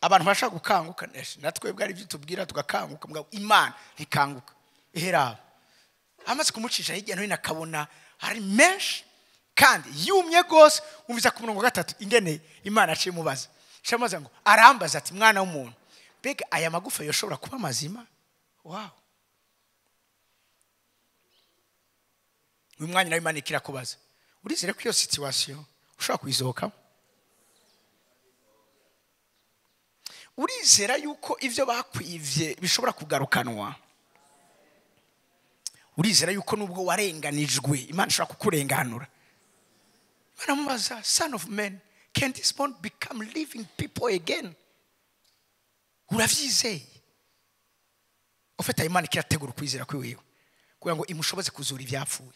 Abantu bashaka gukanguka natwe bwari ibyo tubwira tugakanguka, mugabo Imana ntikanguka. Ihera amaze kumucisha hirya no hino akabona ari menshi kandi yumye gose. Umviza ku murongo wa 3 ingene Imana aciye mubaza, shamaza ngo arambaza ati mwana w'umuntu, mbega aya magufa yoshobora kuba mazima? Wow. Uyu mwanya nawe Imana ikirakubaza, urizere ko iyo situation ushobora kuyisohokamo? Urizera yuko ivyo bakwivye bishobora kugarukanwa? Urizera yuko nubwo warenganijwe Imana ishobora kukurenganura? Imana mubaza, son of man, can this bone become living people again? Uravyizeye? Ufite Imana kirategura kwizera kwiwe kugira ngo imushoboze kuzura ivyapfuye.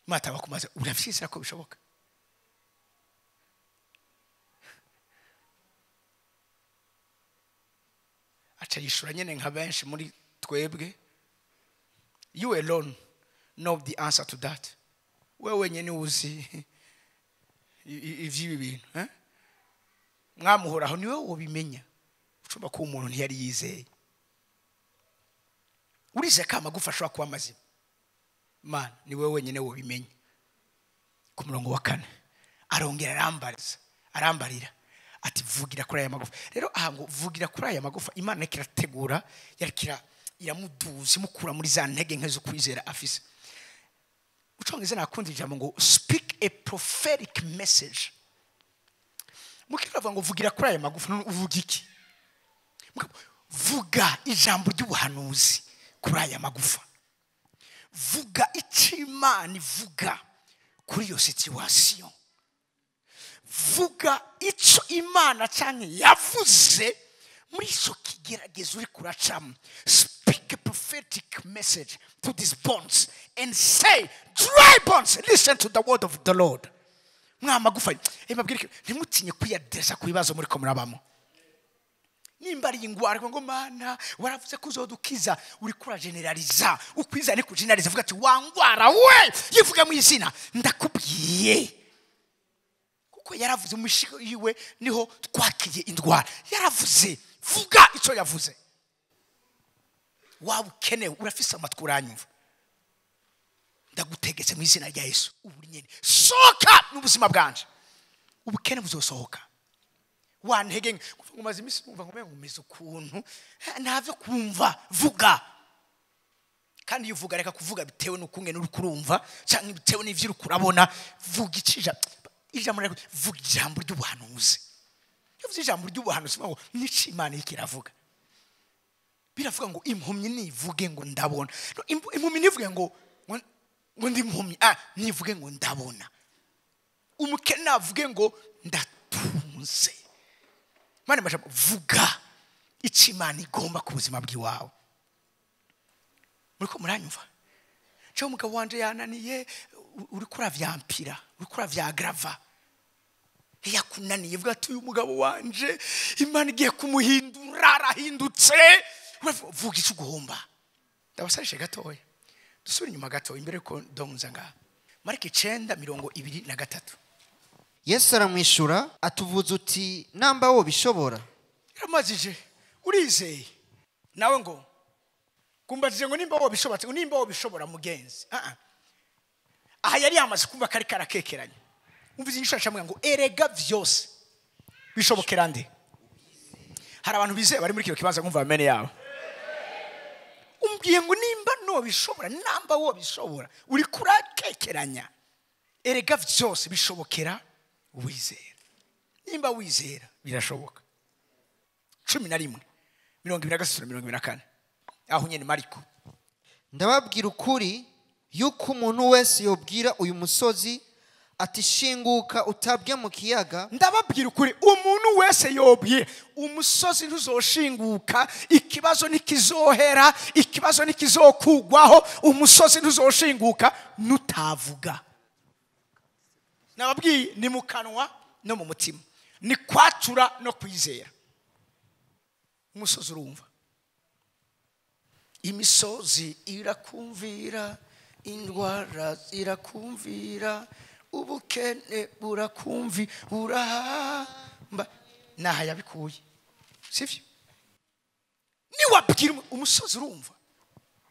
Imana tabakumaze, uravyizera ko bishoboka? Aca yishura nyene nka benshi muri twebwe, you alone know the answer to that. Wewe nyene uzi ivy'ibi bintu, mwamuhoraho niwe wobimenya. Ucumba ko umuntu ntiyari yizeye. Urize ko amagufa ashobora kuba mazima? Mana ni wewe wenyine wobimenya. Ku murongo wa 4 arongera arambarira ati vugira kuri aya magufa. Rero aha ngo vugira kuri aya magufa, Imana ikirategura, yarikira iramuduza imukura muri za ntege nke zo kwizera afise. Ucongereza nakunze ijambo ngo speak a prophetic message. Mukiravuga ngo vugira kuri aya magufa, uvuga iki? Vuga ijambo ry'ubuhanuzi kuri aya magufa. Vuga icyo Imana ivuga kuri iyo situation. Vuga icyo Imana canke yavuze muri ico kigeragezo uri kuracamo. Speak a prophetic message to these bones and say, dry bones, listen to the word of the Lord. Mwa magufa, mbabwire ntimutinye kwiyadresa ku bibazo muri ko murabamo. Nimba ari ingwara ngo Mana waravuze ko uzodukiza, uri kura generaliza, ukwiza ni kugeneraliza, vuga ati wangwara we, yivuga mu izina ndakubwiye. Kuko yaravuze mu yiwe niho twakiriye indwara. Yaravuze, vuga ico yavuze. Waba ukenewe, urafise amatwi uranyumva, ndagutegetse mu izina rya Yesu, ubu nyene soka n'ubuzima bwanje. Ubukene buzosohoka. Wantege ngo maze imisi numva ngo ngumeze ukuntu ntavyo kumva, vuga. Kandi iyo uvuga reka kuvuga bitewe n'ukungene uri kurumva cyangwa bitewe n'ivyo uri kurabona. Vuga ikija ijambo, vuga ijambo ry'ubuhanuzi. Iyo uvuze ijambo ry'ubuhanuzi ngo nici Imana ikiravuga. Biravuga ngo impumyi nivuge ngo ndabona. Impumyi nivuge ngo ngo ndi impumyi, nivuge ngo ndabona. Umukene avuge ngo ndatunze. Mane majambo, vuga icyo Imana igomba ku buzima bw'iwawe. Muriko muranyumva? Cyo umugabo wanje yananiye, uriko uravyampira, uriko uravyagrava. Yakunaniye, vuga ati uyu mugabo wanje Imana igiye kumuhindura, arahindutse. Vuga icyo ugomba. Ndabasarishe gatoya, dusubire inyuma gato imbere ko ndonza ngaha. Mariko 9:23. Yesu aramwishura atuvuza uti namba wo bishobora. Yaramazije, urizeye nawe ngo kumbajije ngo nimba wo bishobora, nimba wo bishobora mugenzi. Aha yari yamaze kumva kari karakekeranye. Umvize inyishu acamwe ngo erega vyose bishobokera nde? Hari abantu bizeye bari muri kino kibanza kumva amene yawe. Umbwiye ngo nimba no bishobora, namba wo bishobora, uri kurakekeranya. Erega vyose bishobokera wizera. Nimba wizera birashoboka. 11:23-24. Aho nyene Mariko. Ndababwira ukuri yuko umuntu wese yobwira uyu musozi ati shinguka utabwe mu kiyaga. Ndababwira ukuri umuntu wese yobwira umusozi ntuzoshinguka, ikibazo ntikizohera, ikibazo ntikizokugwaho, umusozi ntuzoshinguka nutavuga. Nababwiye ni mu kanwa no mu mutima, ni kwatura no kwizera. Umusozi urumva. Imisozi irakumvira, indwara irakumvira, ubukene burakumvi, burahamba. Naha yabikuye, sivyo? Niwabwira umusozi urumva.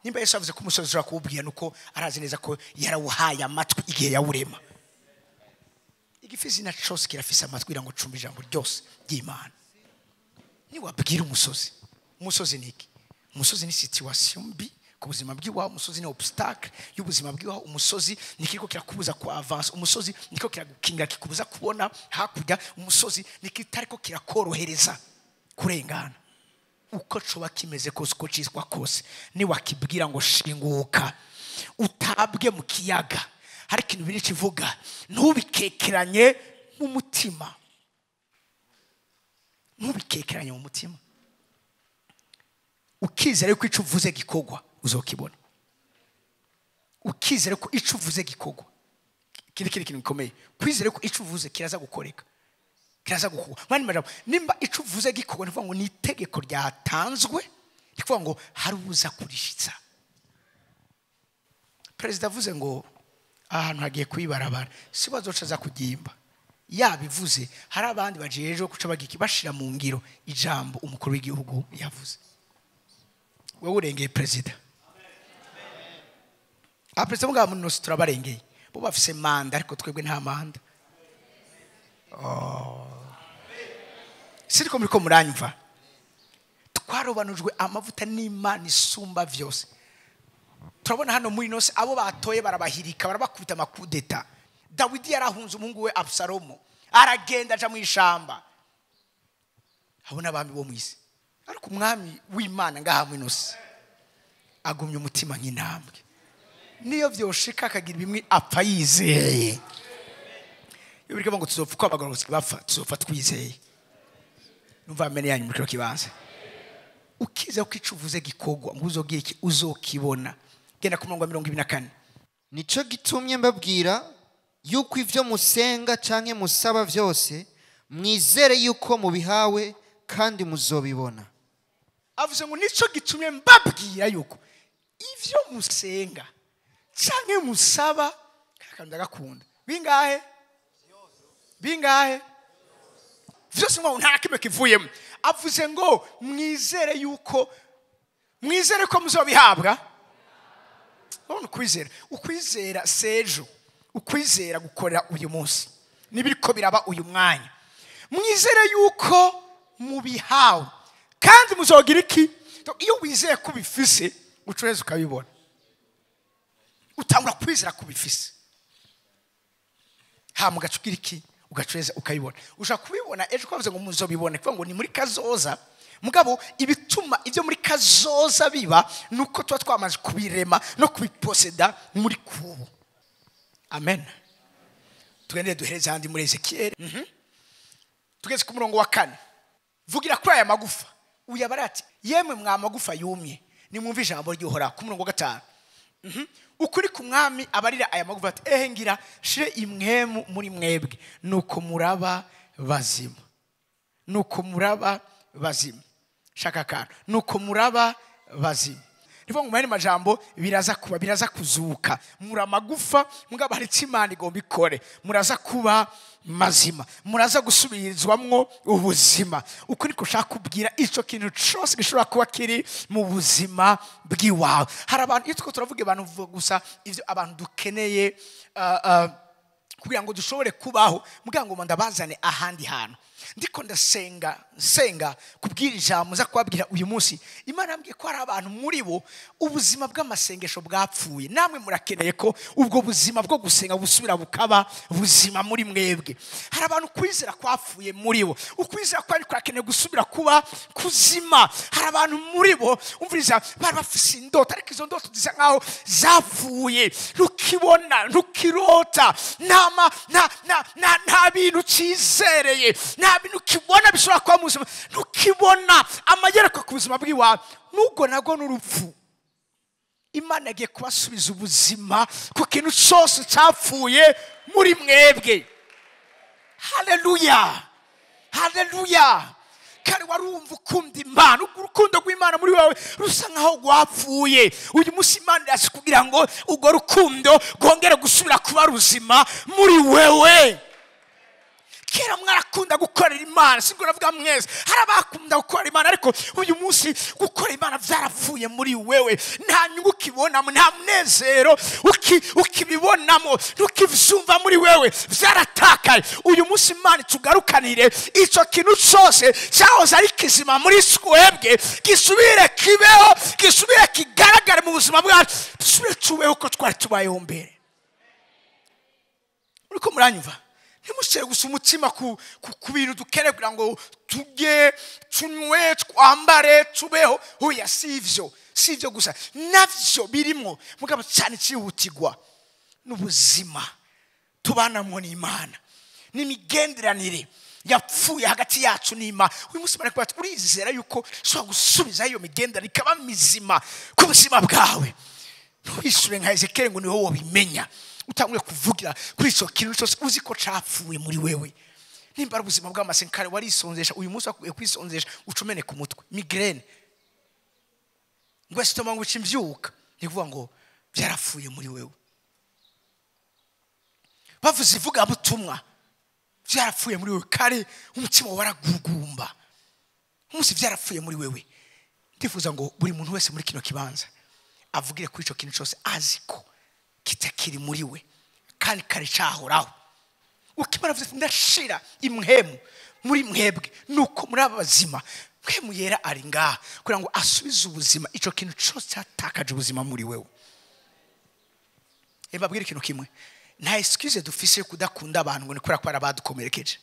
Nimba Yesu avuze ko umusozi urakubwira nuko arazi neza ko yarawuhaye amatwi igihe yawurema. Igifizi na cyose kirafise amatwi ngo cumbe ijambo ryose ry'Imana. Niwabwira umusozi, umusozi ni iki? Umusozi ni situation mbi ku buzima bw'iwawe, umusozi ni obstacle y'ubuzima bw'iwawe, umusozi ni kiriko kirakubuza ku avance, umusozi niko kiragukinga kikubuza kubona hakurya, umusozi ni kitariko kirakorohereza kurengana. Uko coba kimeze kose, uko ciswa kose, niwakibwira ngo shinguka utabwe mu kiyaga, hari ikintu biri kivuga ntubikekeranye mu mutima. Ntubikekeranye mu mutima. Ukizere ko ico uvuze gikogwa uzokibona. Ukizere ko ico uvuze gikogwa. Kiri kintu gikomeye. Kwizere ko ico uvuze kiraza gukoreka. Kiraza gukogwa. Mani majambo, nimba ico uvuze gikogwa nivuga ngo ni itegeko ryatanzwe, nivuga ngo hari uza kurishitsa. President avuze ngo ahantu hagiye kwibarabara, si bazoca za kugimba. Yabivuze hari abandi bajeje kuca bagiki bashira mu ngiro ijambo umukuru w'igihugu yavuze. Wewe urengeye president. Apresident mugabo muri nosi turabarengeye. Bo bafise manda ariko twebwe nta manda. Siriko muriko muranyumva. Twarobanujwe amavuta n'Imana isumba vyose. Turabona hano muri nosi abo batoye barabahirika, barabakubita amakudeta. Dawidi yarahunze umuhungu we Absalomo, aragenda aja mu ishamba. Abona abami bo mwisi. Ariko umwami w'Imana ngaha muri nosi agumye umutima nk'intambwe. Niyo vyoshika akagira bimwe apfa yizeye. Iyo biriko ngo tuzopfa uko abagororotsi bapfa, tuzopfa twizeye. Numva amene yanyu muri kino kibanza. Ukiza ko ico uvuze gikogwa ngo uzogira iki uzokibona. Genda ku murongo wa 24. Nico gitumye mbabwira yuko ivyo musenga canke musaba vyose mwizere yuko mubihawe kandi muzobibona. Avuze ngo nico gitumye mbabwira yuko ivyo musenga canke musaba kandi ndagakunda. Bingahe? Bingahe? Vyose ngo nta kimwe kivuyemo. Avuze ngo mwizere yuko, mwizere ko muzobihabwa. Urabona ukwizera, ukwizera sejo, ukwizera gukorera uyu munsi nibiriko biraba uyu mwanya. Mwizere yuko mubihawe kandi muzogira iki? Iyo wizeye ko ubifise ucureza ukabibona. Utangura kwizera ko ubifise, hama ugacugira iki? Ugacureza ukabibona. Ushaka kubibona ejo kwavuze ngo muzobibone, kuvuga ngo ni muri kazoza. Mugabo ibituma ibyo muri kazoza biba nuko tuba twamaze kubirema no kubiposeda muri kubu. Amen. Tugende duhereze handi muri Ezekiel. Tugeze ku murongo wa 4. Vugira kuri aya magufa uyabara ati yemwe mwa magufa yumye nimwumve ijambo ry'Uhoraho. Ku murongo wa 5. Ukuri ku mwami abarira aya magufa ati ehe ngira shire imwemu muri mwebwe nuko muraba bazima. Nuko muraba bazima. Shaka kantu. Nuko muraba bazima. Nivo ngo mwene majambo biraza kuba, biraza kuzuka. Muri magufa mugabo hari Imana igomba ikore. Muraza kuba mazima. Muraza gusubirizwamwo ubuzima. Uko niko ushaka kubwira ico kintu cyose gishobora kuba kiri mu buzima bw'iwawe. Hari abantu iyo turavuga abantu gusa ivyo abantu dukeneye kugira ngo dushobore kubaho, mugira ngo ndabazane ahandi hantu. Ndiko ndasenga nsenga kubwira ijambo za kubabwira uyu munsi. Imana yambwiye ko hari abantu muri bo ubuzima bw'amasengesho bwapfuye. Namwe murakeneye ko ubwo buzima bwo gusenga busubira bukaba buzima muri mwebwe. Hari abantu kwizera kwapfuye muri bo, ukwizera kwari kurakeneye gusubira kuba kuzima. Hari abantu muri bo umviriza bari bafise indoto, ariko izo ndoto zisa nkaho zapfuye. Ntukibona, ntukirota, nta bintu cyizereye, nta bintu ukibona bishobora kuba mu buzima, ntukibona amayerekwa ku buzima bw'iwawe. Nubwo nago n'urupfu, Imana yagiye kubasubiza ubuzima ku kintu cyose cyapfuye muri mwebwe. Haleluya, haleluya. Kare warumva ukunda Imana, urukundo rw'Imana muri wawe rusa nkaho rwapfuye. Uyu munsi Imana iraza kugira ngo urwo rukundo rwongere gusubira kuba ruzima muri wewe. Kera mwarakunda gukorera Imana, sibwo navuga mwese hari abakunda gukorera Imana, ariko uyu munsi gukorera Imana byarapfuye muri wewe. Nta nyungu ukibonamo, nta munezero ukibibonamo, ntukivyumva muri wewe, byaratakaye. Uyu munsi Imana itugarukanire ico kintu cyose cyahoze ari kizima muri twebwe, gisubire kibeho, gisubire kigaragare mu buzima bwacu, dusubire tubeho uko twari tubayeho mbere. Uriko muranyumva? Ntimushyire gusa umutima ku bintu dukeneye kugira ngo turye, tunywe, twambare, tubeho. Oya, si ivyo, si ivyo gusa, navyo birimwo, mugabo cyane cyihutirwa n'ubuzima tubanamwo n'Imana, n'imigenderanire yapfuye hagati yacu n'Imana. Uyu munsi barakubwira ati urizera yuko ushobora gusubiza iyo migenderanire ikaba mizima ku buzima bwawe. Ntuhishure nka Ezekiel ngo niho wobimenya. Utanguye kuvugira kuri ico kintu cyose uzi ko capfuye muri wewe. Nimba ari ubuzima bw'amasenkare warisonzesha, uyu munsi akwiye kwisonzesha ucumene ku mutwe migraine, ngo esitoma ngo imbyuka, ni kuvuga ngo byarapfuye muri wewe. Bavuze ivuga butumwa byarapfuye muri wewe, kare umutima waragugumba, umunsi byarapfuye muri wewe. Ndifuza ngo buri muntu wese muri kino kibanza avugire kuri ico kintu cyose azi ko kitakiri muri we kandi kare cyahoraho. Ukimara vuze ndashira imwemu muri mwebwe nuko muri abazima, mwemu yera ari ngaha kugira ngo asubize ubuzima ico kintu cyose cyatakaje ubuzima muri wewe. Mbabwire ikintu kimwe, nta excuse dufise yo kudakunda abantu ngo ni kubera ko arabadukomerekeje.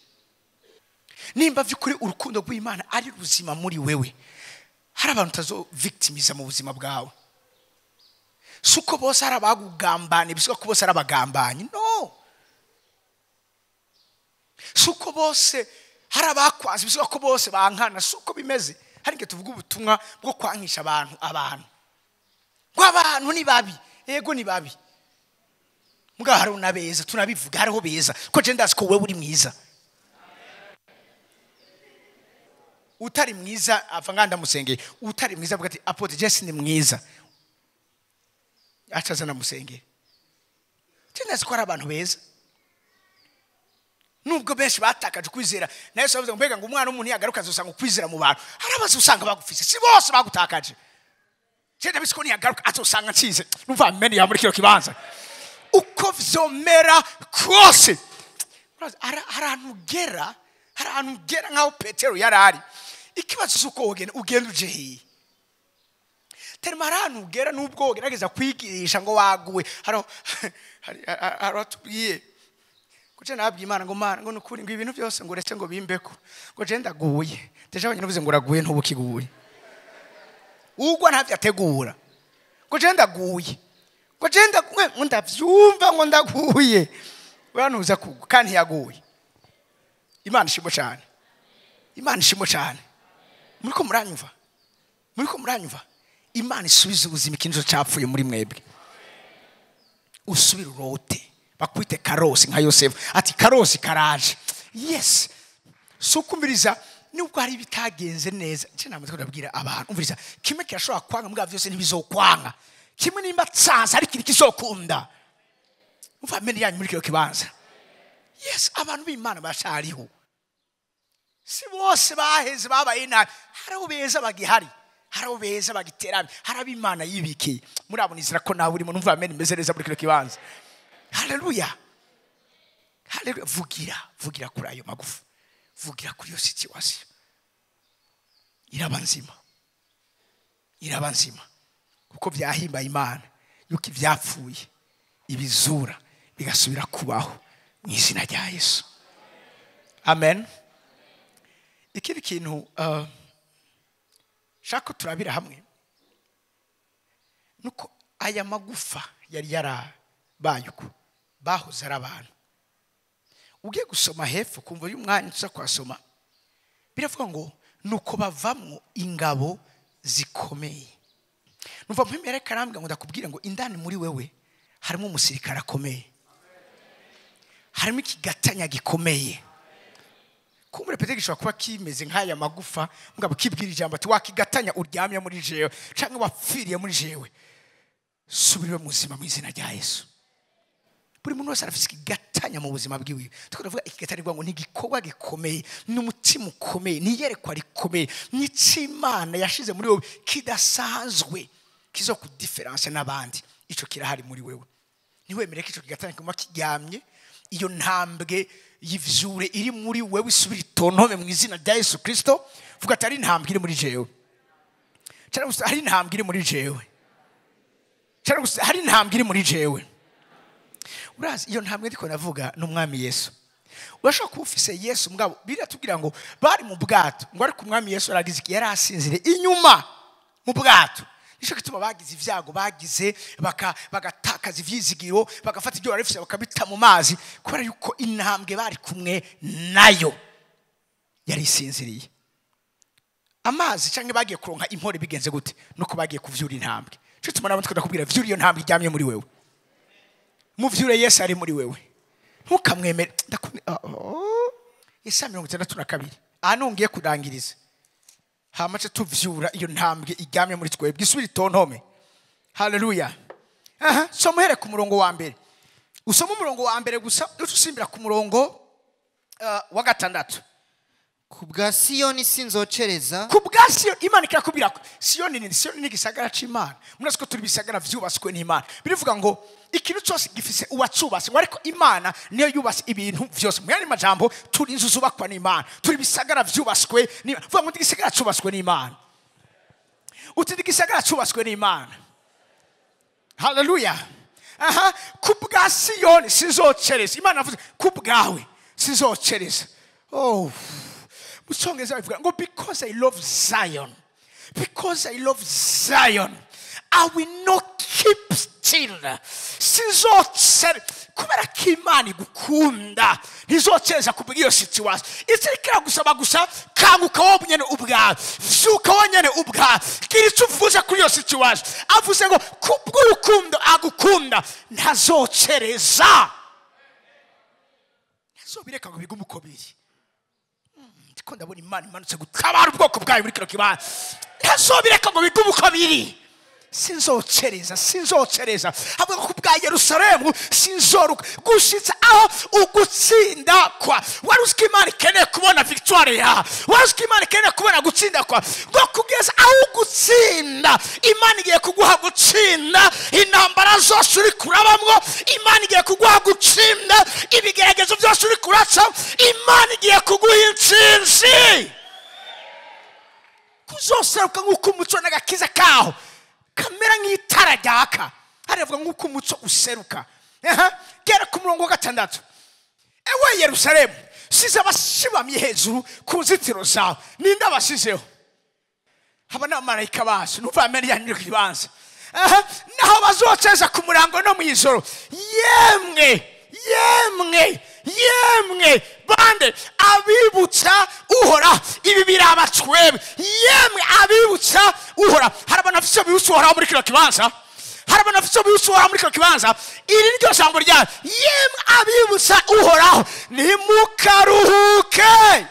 Nimba vy'ukuri urukundo rw'Imana ari ruzima muri wewe, hari abantu utazo victimiza mu buzima bwawe. Suko bose ari abagugambanye, bisuka ko bose ari abagambanyi. No. Suko bose hari abakwazi, bisuka ko bose bankana. Suko bimeze. Hari nge tuvuga ubutumwa bwo kwankisha abantu. Ngo abantu ni babi, yego ni babi. Mugabo hari unabeza, tunabivuga hariho beza. Ko je ndazi ko wewe uri mwiza. Utari mwiza ava nganda musengeye. Utari mwiza avuga ati Apotre Jesse ni mwiza. Achaza na musengere. Tena ko ari abantu beza. Nubwo benshi batakaje kwizera, na Yesu avuze ngo mbega ngo umwana w'umuntu yagaruka azosanga kwizera mu bantu. Hari abazi usanga bagufise, si bose bagutakaje. Tena bisiko niyagaruka azosanga nsize. Numva amen ya muri kino kibanza. Uko vyomera kose. Hari ahantu ugera nkaho Petero yarari. Ikibazo suko ugenda uje hiye. Terima ahantu ugera nubwo ugerageza kwigirisha ngo waguwe. Haro atubwiye kuce nabwiye Imana ngo Mana ngo nukuri ngo ibintu byose ngo uretse ngo bimbeko ngo je ndaguye. Deja abanye navuze ngo uraguye ntubukiguye. Ugwa ntavyo ategura. Ngo je ndaguye. Ngo je ndaguye ngo ndavyumva ngo ndaguye. Wewe kugwa kandi yaguye. Imana ishimwe cyane. Imana ishimwe cyane. Muriko muranyumva? Muriko muranyumva? Imana isubiza ubuzima ikintu cyapfuye muri mwebwe. Usubira urote. Bakwite karosi nka Yosefu. Ati karosi karaje. Yes. Sukumviriza nubwo hari bitagenze neza. Nce namaze kubabwira abantu. Umviriza kimwe kirashobora kwanga mbwa byose ntibizokwanga. Kimwe nimba tsansa ari kiri kizokunda. Umva amene yanyu muri kyo kibanza. Yes, abantu b'Imana bashariho. Si bose baheze babaye nabi. Hari abo beza bagihari. Hari abo beza bagiterana. Hari ab'Imana yibikiye. Murabona izira ko nawe urimo numva amene meze neza muri kino kibanza. Haleluya. Haleluya. Vugira, vugira kuri ayo magufa. Vugira kuri iyo situation. Iraba nzima. Iraba nzima. Kuko byahimba Imana yuko ivyapfuye ibizura bigasubira kubaho mu izina rya Yesu. Amen. Ikindi kintu shaka turabira hamwe nuko aya magufa yari yarabaye uko bahoze ari abantu. Ugiye gusoma hepfo kumva uyu mwanya tuza kwasoma biravuga ngo nuko bavamwo ingabo zikomeye. Numva mpemere karambwa ngo ndakubwira ngo indani muri wewe harimo umusirikare akomeye. Harimo ikigatanya gikomeye. Kumure pete gishobora kuba kimeze nk'aya magufa mugabo kibwira ijambo ati wakigatanya uryamye muri jewe canke wapfiriye muri jewe. Subira muzima mu izina rya Yesu. Buri muntu wese arafise ikigatanya mu buzima bwiwe. Tukavuga ikigatanya ngo ni igikorwa gikomeye, ni umutima ukomeye, ni iyerekwa rikomeye, ni Imana yashize muri wewe kidasanzwe kizo ku difference n'abandi. Ico kirahari muri wewe. Niwemere ko ico kigatanya kuma kiryamye, iyo ntambwe y'ivyure iri muri wewe isubira itontome mu izina rya Yesu Kristo. Vuga ati ari intambwe iri muri jewe. Cyangwa gusa hari intambwe iri muri jewe. Cyangwa gusa hari intambwe iri muri jewe. Urazi iyo ntambwe ndiko navuga n'umwami Yesu. Urashobora kuba ufise Yesu mugabo biratubwira ngo bari mu bwato ngo ariko umwami Yesu aragize iki? Yari asinzire inyuma mu bwato. Nico gituma bagize ivyago bagize bagatakaza ivyizigiro bagafata ibyo bari bafise bakabita mu mazi kubera yuko intambwe bari kumwe nayo yari isinziriye. Amazi canke bagiye kuronka impore bigenze gute nuko bagiye kuvyura intambwe. Nico gituma nabo twakubwira vyura iyo ntambwe iryamye muri wewe. Muvyure Yesu ari muri wewe. Ntukamwemere. Yesaya 62. Aha ngiye kurangiriza. Hamace tuvyura iyo ntambwe iryamye muri twebwe isubira itontome. Haleluya. Aha, soma uhere ku murongo wa mbere. Usoma umurongo wa mbere gusa usimbira ku murongo wa gatandatu. Ku bwa Siyoni sinzocereza. Ku bwa Siyoni Imana irakubwira ko Siyoni ni Siyoni ni igisagara c'Imana. Murazi ko turi bisagara vyubatswe n'Imana. Birivuga ngo ikintu cyose gifise uwacubatse ngo ariko Imana niyo yubatse ibintu vyose. Mu yandi majambo turi inzu zubakwa n'Imana. Turi bisagara vyubatswe n'Imana. Vuga ngo igisagara cubatswe n'Imana. Uti igisagara cubatswe n'Imana. Haleluya. Aha, ku bwa Siyoni sinzocereza. Imana avuze ku bwawe sinzocereza. Oh. Muchongeza bivuga ngo because I love Zion. Because I love Zion, I will not keep still. Sinzocereza kubera ko Imana igukunda. Ntizocereza ku bw'iyo situation. Itirikira gusaba gusa kanguka wowe nyene ubwawe. Vyuka wowe nyene ubwawe. Gira ico uvuze kuri iyo situation. Avuze ngo kubw'urukundo agukunda ntazocereza. Ntazobireka ngo bigume uko biri. Ndiko ndabona Imana imanutse gutabara ubwoko bwayo muri kino kibanza. Ntazobireka ngo bigume uko biri. Sinzocereza, sinzocereza. Avuga ko bwa Yerusalemu sinzoruka gushitsa aho ugutsinda kwa. Wari uzi ko Imana ikeneye kubona victoire ya. Wari uzi ko Imana ikeneye kubona gutsinda kwa. Ngo kugeza aho ugutsinda, Imana igiye kuguha gutsinda intambara zose uri kurabamwo. Imana igiye kuguha gutsinda ibigeragezo byose uri kuraca. Imana igiye kuguha intsinzi. Kuzoseruka nk'uko umuco n'agakiza kaho kamera nk'itara ryaka. Harivuga nk'uko umuco useruka. Gera ku murongo wa gatandatu. Ewe Yerusalemu, size abashibamye hejuru ku nzitiro zawe. Ninde abashizeho? Aba ni abamarayika bacu. Numva amene yanyu ku kibanza. Naho bazoceza ku murango no mw'ijoro. Yemwe Yemwe, yemwe bande abibutsa Uhoraho. Ibi biraba twebwe. Yemwe abibutsa Uhoraho. Hari abantu bafise bibutsa Uhoraho muri kino kibanza. Hari abantu bafise bibutsa Uhoraho muri kino kibanza. Iri ni ryo jambo ryayo. Yemwe abibutsa Uhoraho, ntimukaruhuke.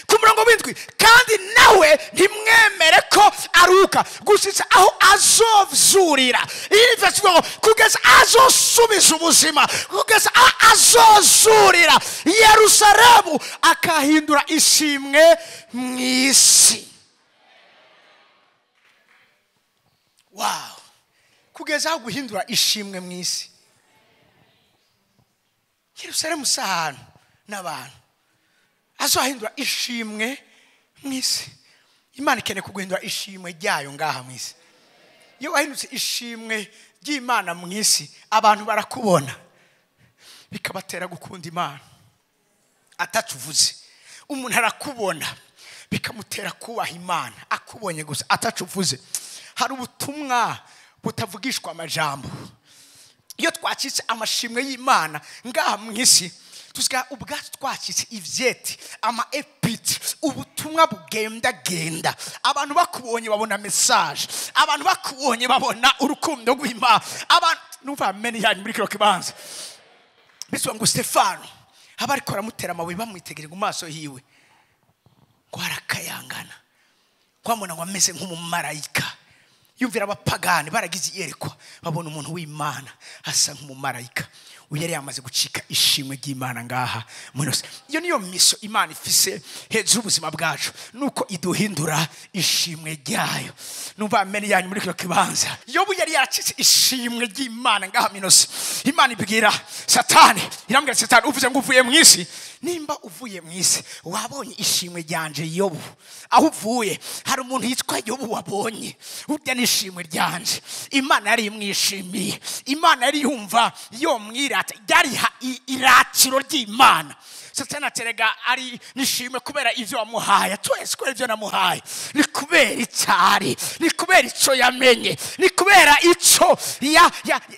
Ku murongo w'indwi, kandi nawe ntimwemere ko aruhuka gushitsa aho azozurira. Iyi verse ivuga ngo kugeza azosubiza ubuzima, kugeza aho azozurira Yerusalemu akahindura ishimwe mu isi. Wow, kugeza aho guhindura ishimwe mu isi. Yerusalemu si ahantu n'abantu, azohindura ishimwe mu isi. Imana ikeneye kuguhindura ishimwe ryayo ngaha mu isi. Iyo wahindutse ishimwe ry'Imana mu isi, abantu barakubona bikabatera gukunda Imana. Atacuvuze, umuntu arakubona bikamutera kubaha Imana, akubonye gusa atacuvuze. Hari ubutumwa butavugishwa amajambo. Iyo twacitse amashimwe y'Imana ngaha mu isi, tusiga ubwacu twacitse ivyeti, ama epiti, ubutumwa bugendagenda. Abantu bakubonye babona message, abantu bakubonye babona urukundo rw'Imana. Abantu numva amen yanyu muri kino kibanza. Biswa ngo Stefano abariko baramutera amabuye bamwitegereza mu maso yiwe, ngo arakayangana, kwamona ngo ameze nk'umumarayika. Yumvira abapagani baragize iyerekwa, babona umuntu w'Imana asa nk'umumarayika. Uyu yari yamaze gucika ishimwe ry'Imana ngaha muri ino si. Iyo niyo miso Imana ifise hejuru y'ubuzima bwacu, nuko iduhindura ishimwe ryayo. Numva amen yanyu muri kino kibanza. Yobu yari yaracitse ishimwe ry'Imana ngaha muri ino si. Imana ibwira Satani, irambwira Satani, uvuze ngo uvuye mu isi. Nimba uvuye mu isi, wabonye ishimwe ryanje Yobu. Aho uvuye hari umuntu yitwa Yobu wabonye, urya n'ishimwe ryanje. Imana yari imwishimiye, Imana yari yumva yomwirata, ryari iratiro ry'Imana. Satani aterega ari nishimwe kubera ivyo wamuhaye. Twese kubera ivyo namuhaye, ni kubera icari, ni kubera ico yamenye, ni kubera ico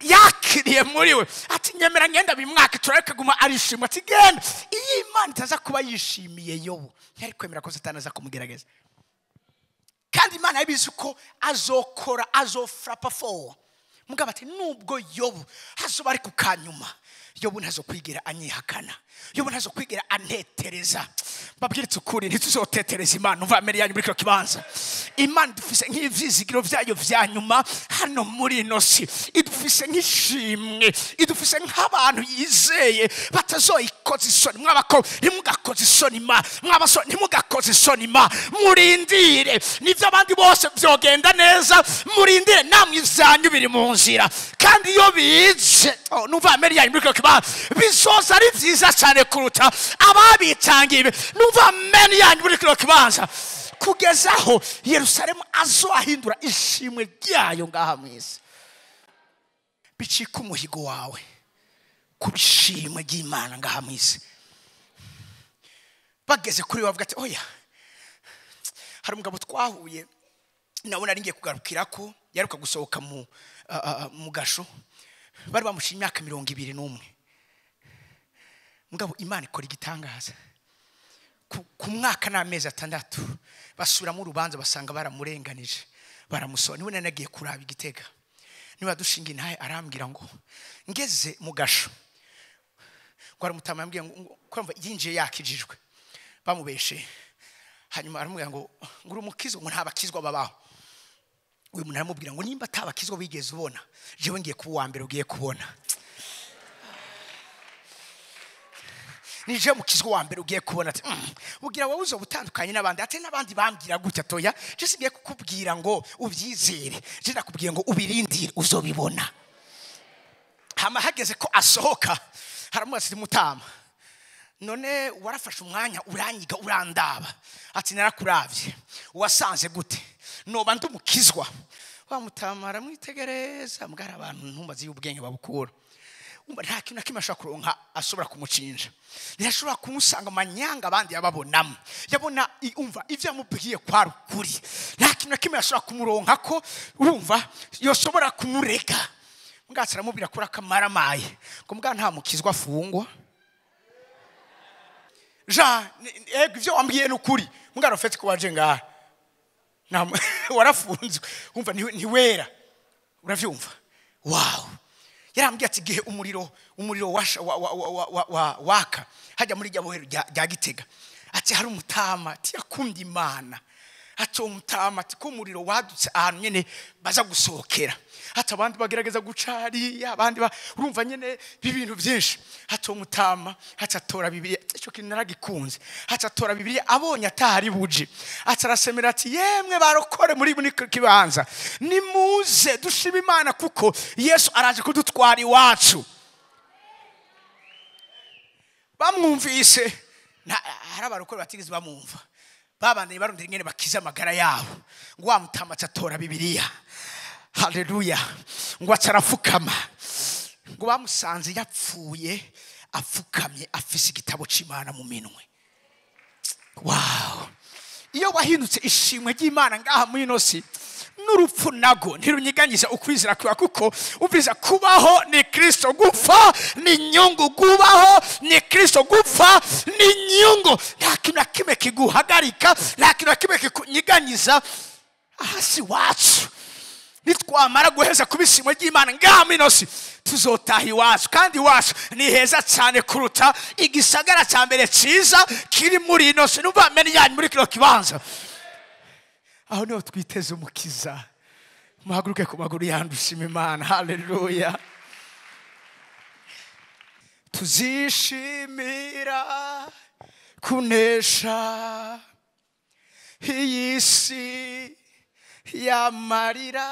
yakiriye muri we. Ati nyemera ngenda bimwaka turareka guma arishimwe. Ati genda. Iyo Imana itaza kuba yishimiye Yobu, ntiyari kwemera ko Satani aza kumugerageza. Kandi Imana yabizi ko azokora, azofrapa fo. Mugabo ati nubwo Yobu azoba ari ku kanyuma, Yobu ntazokwigira anyihakana, Yobu ntazokwigira antetereza. Mbabwiritse ukuri, ntituzotetereza Imana. Umva amen yanyu muri kino kibanza. Imana idufise nk'ivyizigiro vyayo vya nyuma hano muri ino si, idufise nk'ishimwe, idufise nk'abantu yizeye batazoyikoza isoni. Mwabako ntimugakoze isoni Imana, mwabasore ntimugakoze isoni Imana. Murindire, nivyo abandi bose vyogenda neza, murindire namwe ivyanyu biri mu nzira. Kandi iyo bize, oh, numva amen yanyu muri kino kibanza, bizoza ari vyiza cyane kuruta ababitangiye. Numva amen yanyu muri kino kibanza. Kugeza aho Yerusalemu azohindura ishimwe ryayo ngaha mu isi. Bicika umuhigo wawe kubishimwe ry'Imana ngaha mu isi. Bageze kuri bavuga ati oya, hari umugabo twahuye nawe nari ngiye kugarukira ko yaruka gusohoka mu gasho, bari bamushimye imyaka 21. Mugabo Imana ikora igitangaza. Ku mwaka n'amezi 6 basubiramo urubanza, basanga baramurenganije, baramusora. Niwe nari nagiye kuraba igitega, niba dushinga intahe arambwira ngo ngeze mu gasho, ngo aramutama, yambwiye ngo kumva yinjiye yakijijwe, bamubeshe. Hanyuma aramubwira ngo uri umukizwa, ngo ntabakizwa babaho. Uyu muntu aramubwira ngo nimba atabakizwa wigeze ubona, jewe ngiye kuba uwa mbere ugiye kubona. Nije mukizwa wa mbere ugiye kubona. Ati ugira wowe uzo butandukanye n'abandi. Ati n'abandi bambwira gutya toya, je singiye kukubwira ngo ubyizere, je nakubwiye ngo ubirindire uzobibona. Hama hageze ko asohoka, haramubaza ati mutama, none warafashe umwanya uranyiga urandaba. Ati narakuravye, wasanze gute? Noba ndi umukizwa. Wa mutama aramwitegereza, mbwara abantu ntumbazi y'ubwenge babukura. Umva nta kintu na kimwe ashobora kuronka ashobora kumucinja. Ntashobora kumusanga manyanga abandi yababonamo. Yabona umva ivyo yamubwiye kwari ukuri. Nta kintu na kimwe ashobora kumuronka ko urumva yoshobora kumurega. Mbwatsi aramubwira kuri akamaramaye ngo mbwa nta mukizwa afungwa. Jean, ego ivyo wambwiye ni ukuri, mbwa rofeti ko waje ngaha warafunzwe, umva ntiwera, uravyumva? Wow. Yarambwiye ati igihe umuriro washa waka hajya muri rya bohero rya Gitega, ati hari umutama ati yakunda Imana, ati umutama ati ko umuriro wadutse ahantu nyene baza gusohokera, ati abandi bagerageza guca hariya, abandi urumva nyene bibintu byinshi, ati umutama ati atora Bibiliya, icyo kintu naragikunze, ati atora Bibiliya abonye atahari buje, ati arasemera ati yemwe barokore muri kibanza, nimuze dushima Imana kuko Yesu araje kudutwara iwacu. Bamwumvise, hari abarokore batigeze bamwumva, babandanye barondera ingene bakiza amagara yabo, ngo wa mutama atora Bibiliya, haleluya, ngo acarafukama, ngo bamusanze yapfuye apfukamye afise igitabo c'Imana mu minwe. Wow. Iyo wahindutse ishimwe ry'Imana ngaha muri ino si, n'urupfu nago ntirunyiganyiza ukwizera kwawe, kuko umviriza, kubaho ni Kristo, gupfa ni inyungu, kubaho ni Kristo, gupfa ni inyungu. Nta kintu na kimwe kiguhagarika, nta kintu na kimwe kikunyiganyiza. Aha si wacu. Nitwamara guheza kuba ishimwe ry'Imana ngaha muri ino si, tuzotaha iwacu, kandi iwacu ni heza cyane kuruta igisagara cya mbere cyiza kiri muri ino si. Numva amene yanyu muri kino kibanza. Aho niho twiteze umukiza. Muhaguruke ku maguru yanyu dushima Imana. Haleluya. Tuzishimira kunesha iyi si y'amarira,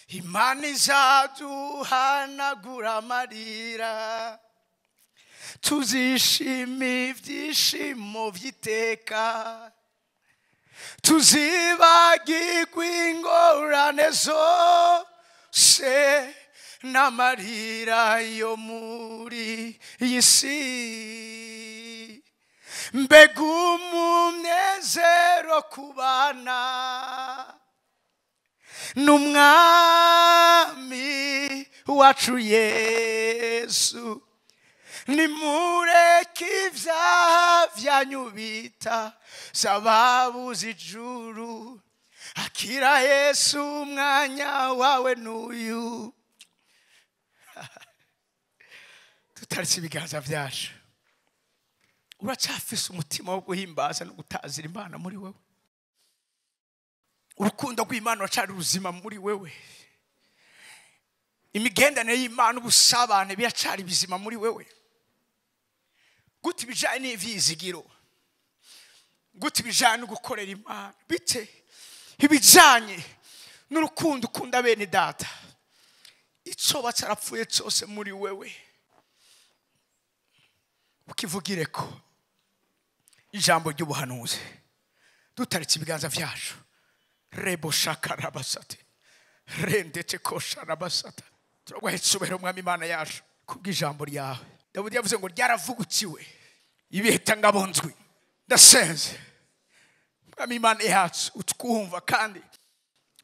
Imana izaduhanagura amarira, tuzishima ibyishimo by'iteka, tuzibagirwa ingorane zose n'amarira yo muri iyi si. Mbega umunezero kubana n'umwami wacu Yesu, nimureke ibyaha byanyu bita zababuze ijuru, akira Yesu umwanya wawe n'uyu. Tutaritse ibiganza byacu. Uracyafise umutima wo guhimbaza no gutazira Imana muri wewe. Urukundo rw'Imana ruracari ruzima muri wewe. Imigenderanire y'Imana, ubusabane biracari bizima muri wewe. Gute ibijanye n'ivyizigiro, gute ibijanye no gukorera Imana, bite ibijanye n'urukundo ukunda bene data, icoba carapfuye cose muri wewe ukivugireko ijambo ry'ubuhanuzi. Dutaritse ibiganza vyacu. Rebo shakarabasate rendete kosharabasata. Turaguha icubahiro Mwami Imana yacu kubw'ijambo ryawe. Dawidi yavuze ngo ryaravugukiwe ibihita ngabonzwe. Ndasenze Mwami Imana yacu utwumva kandi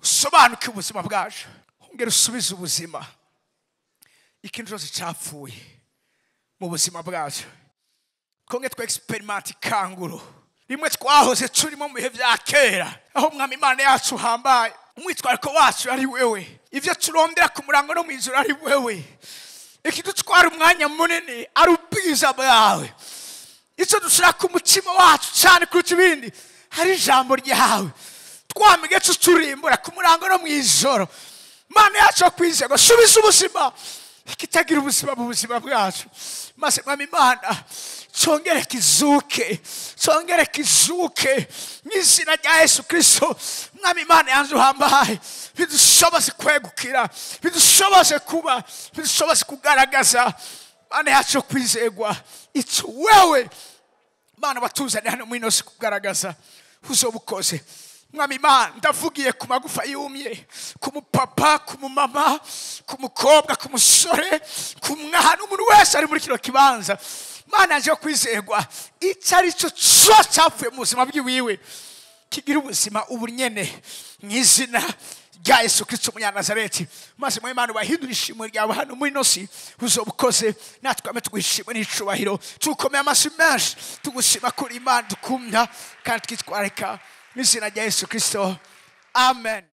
usobanuke ubuzima bwacu, ongera usubize ubuzima ikintu cyose cyapfuye mu buzima bwacu. Twongere twa experiment ikanguro rimwe twahoze turimo mu bihe bya kera, aho Mwami Imana yacu uhambaye, umwitwariko wacu ari wewe, ivyo turondera ku murango no mw'ijoro ari wewe, ikidutwara umwanya munini ari ubwiza bwawe, icyo dushira ku mutima wacu cyane kuruta ibindi hari ijambo ryawe. Twamenye tuturimbura ku murango no mw'ijoro. Mana yacu kwizerwa, subiza ubuzima ikitagira ubuzima mu buzima bwacu, maze Mwami Imana cyongere kizuke, cyongere kizuke mu izina rya Yesu Kristo. Mwami Imana yanzu uhambaye, bidushoboze kwegukira, bidushoboze kuba, bidushoboze kugaragaza Mana yacu kwizerwa icyo wewe Mana watuzaniye hano muri ino si kugaragaza uzobukoze. Mwami Imana, ndavugiye ku magufa yumye, ku mupapa, ku mumama, ku mukobwa, ku musore, ku mwana, umuntu wese ari muri kino kibanza. Mana yaje kwizerwa, icyo ari cyo cyose cyapfuye mu buzima bwiwiwe, Kigira ubuzima ubu nyene mu izina rya Yesu Kristo umunyanazareti. Maze mu Imana ubahindure ishimwe ryawe hano muri ino si, uzoba ukoze. Natwe ame tuguha ishimwe n'icubahiro, tugukomeye amashyi menshi, tugushima kuri Imana dukumya kandi twitwararika, mu izina rya Yesu Kristo, amen.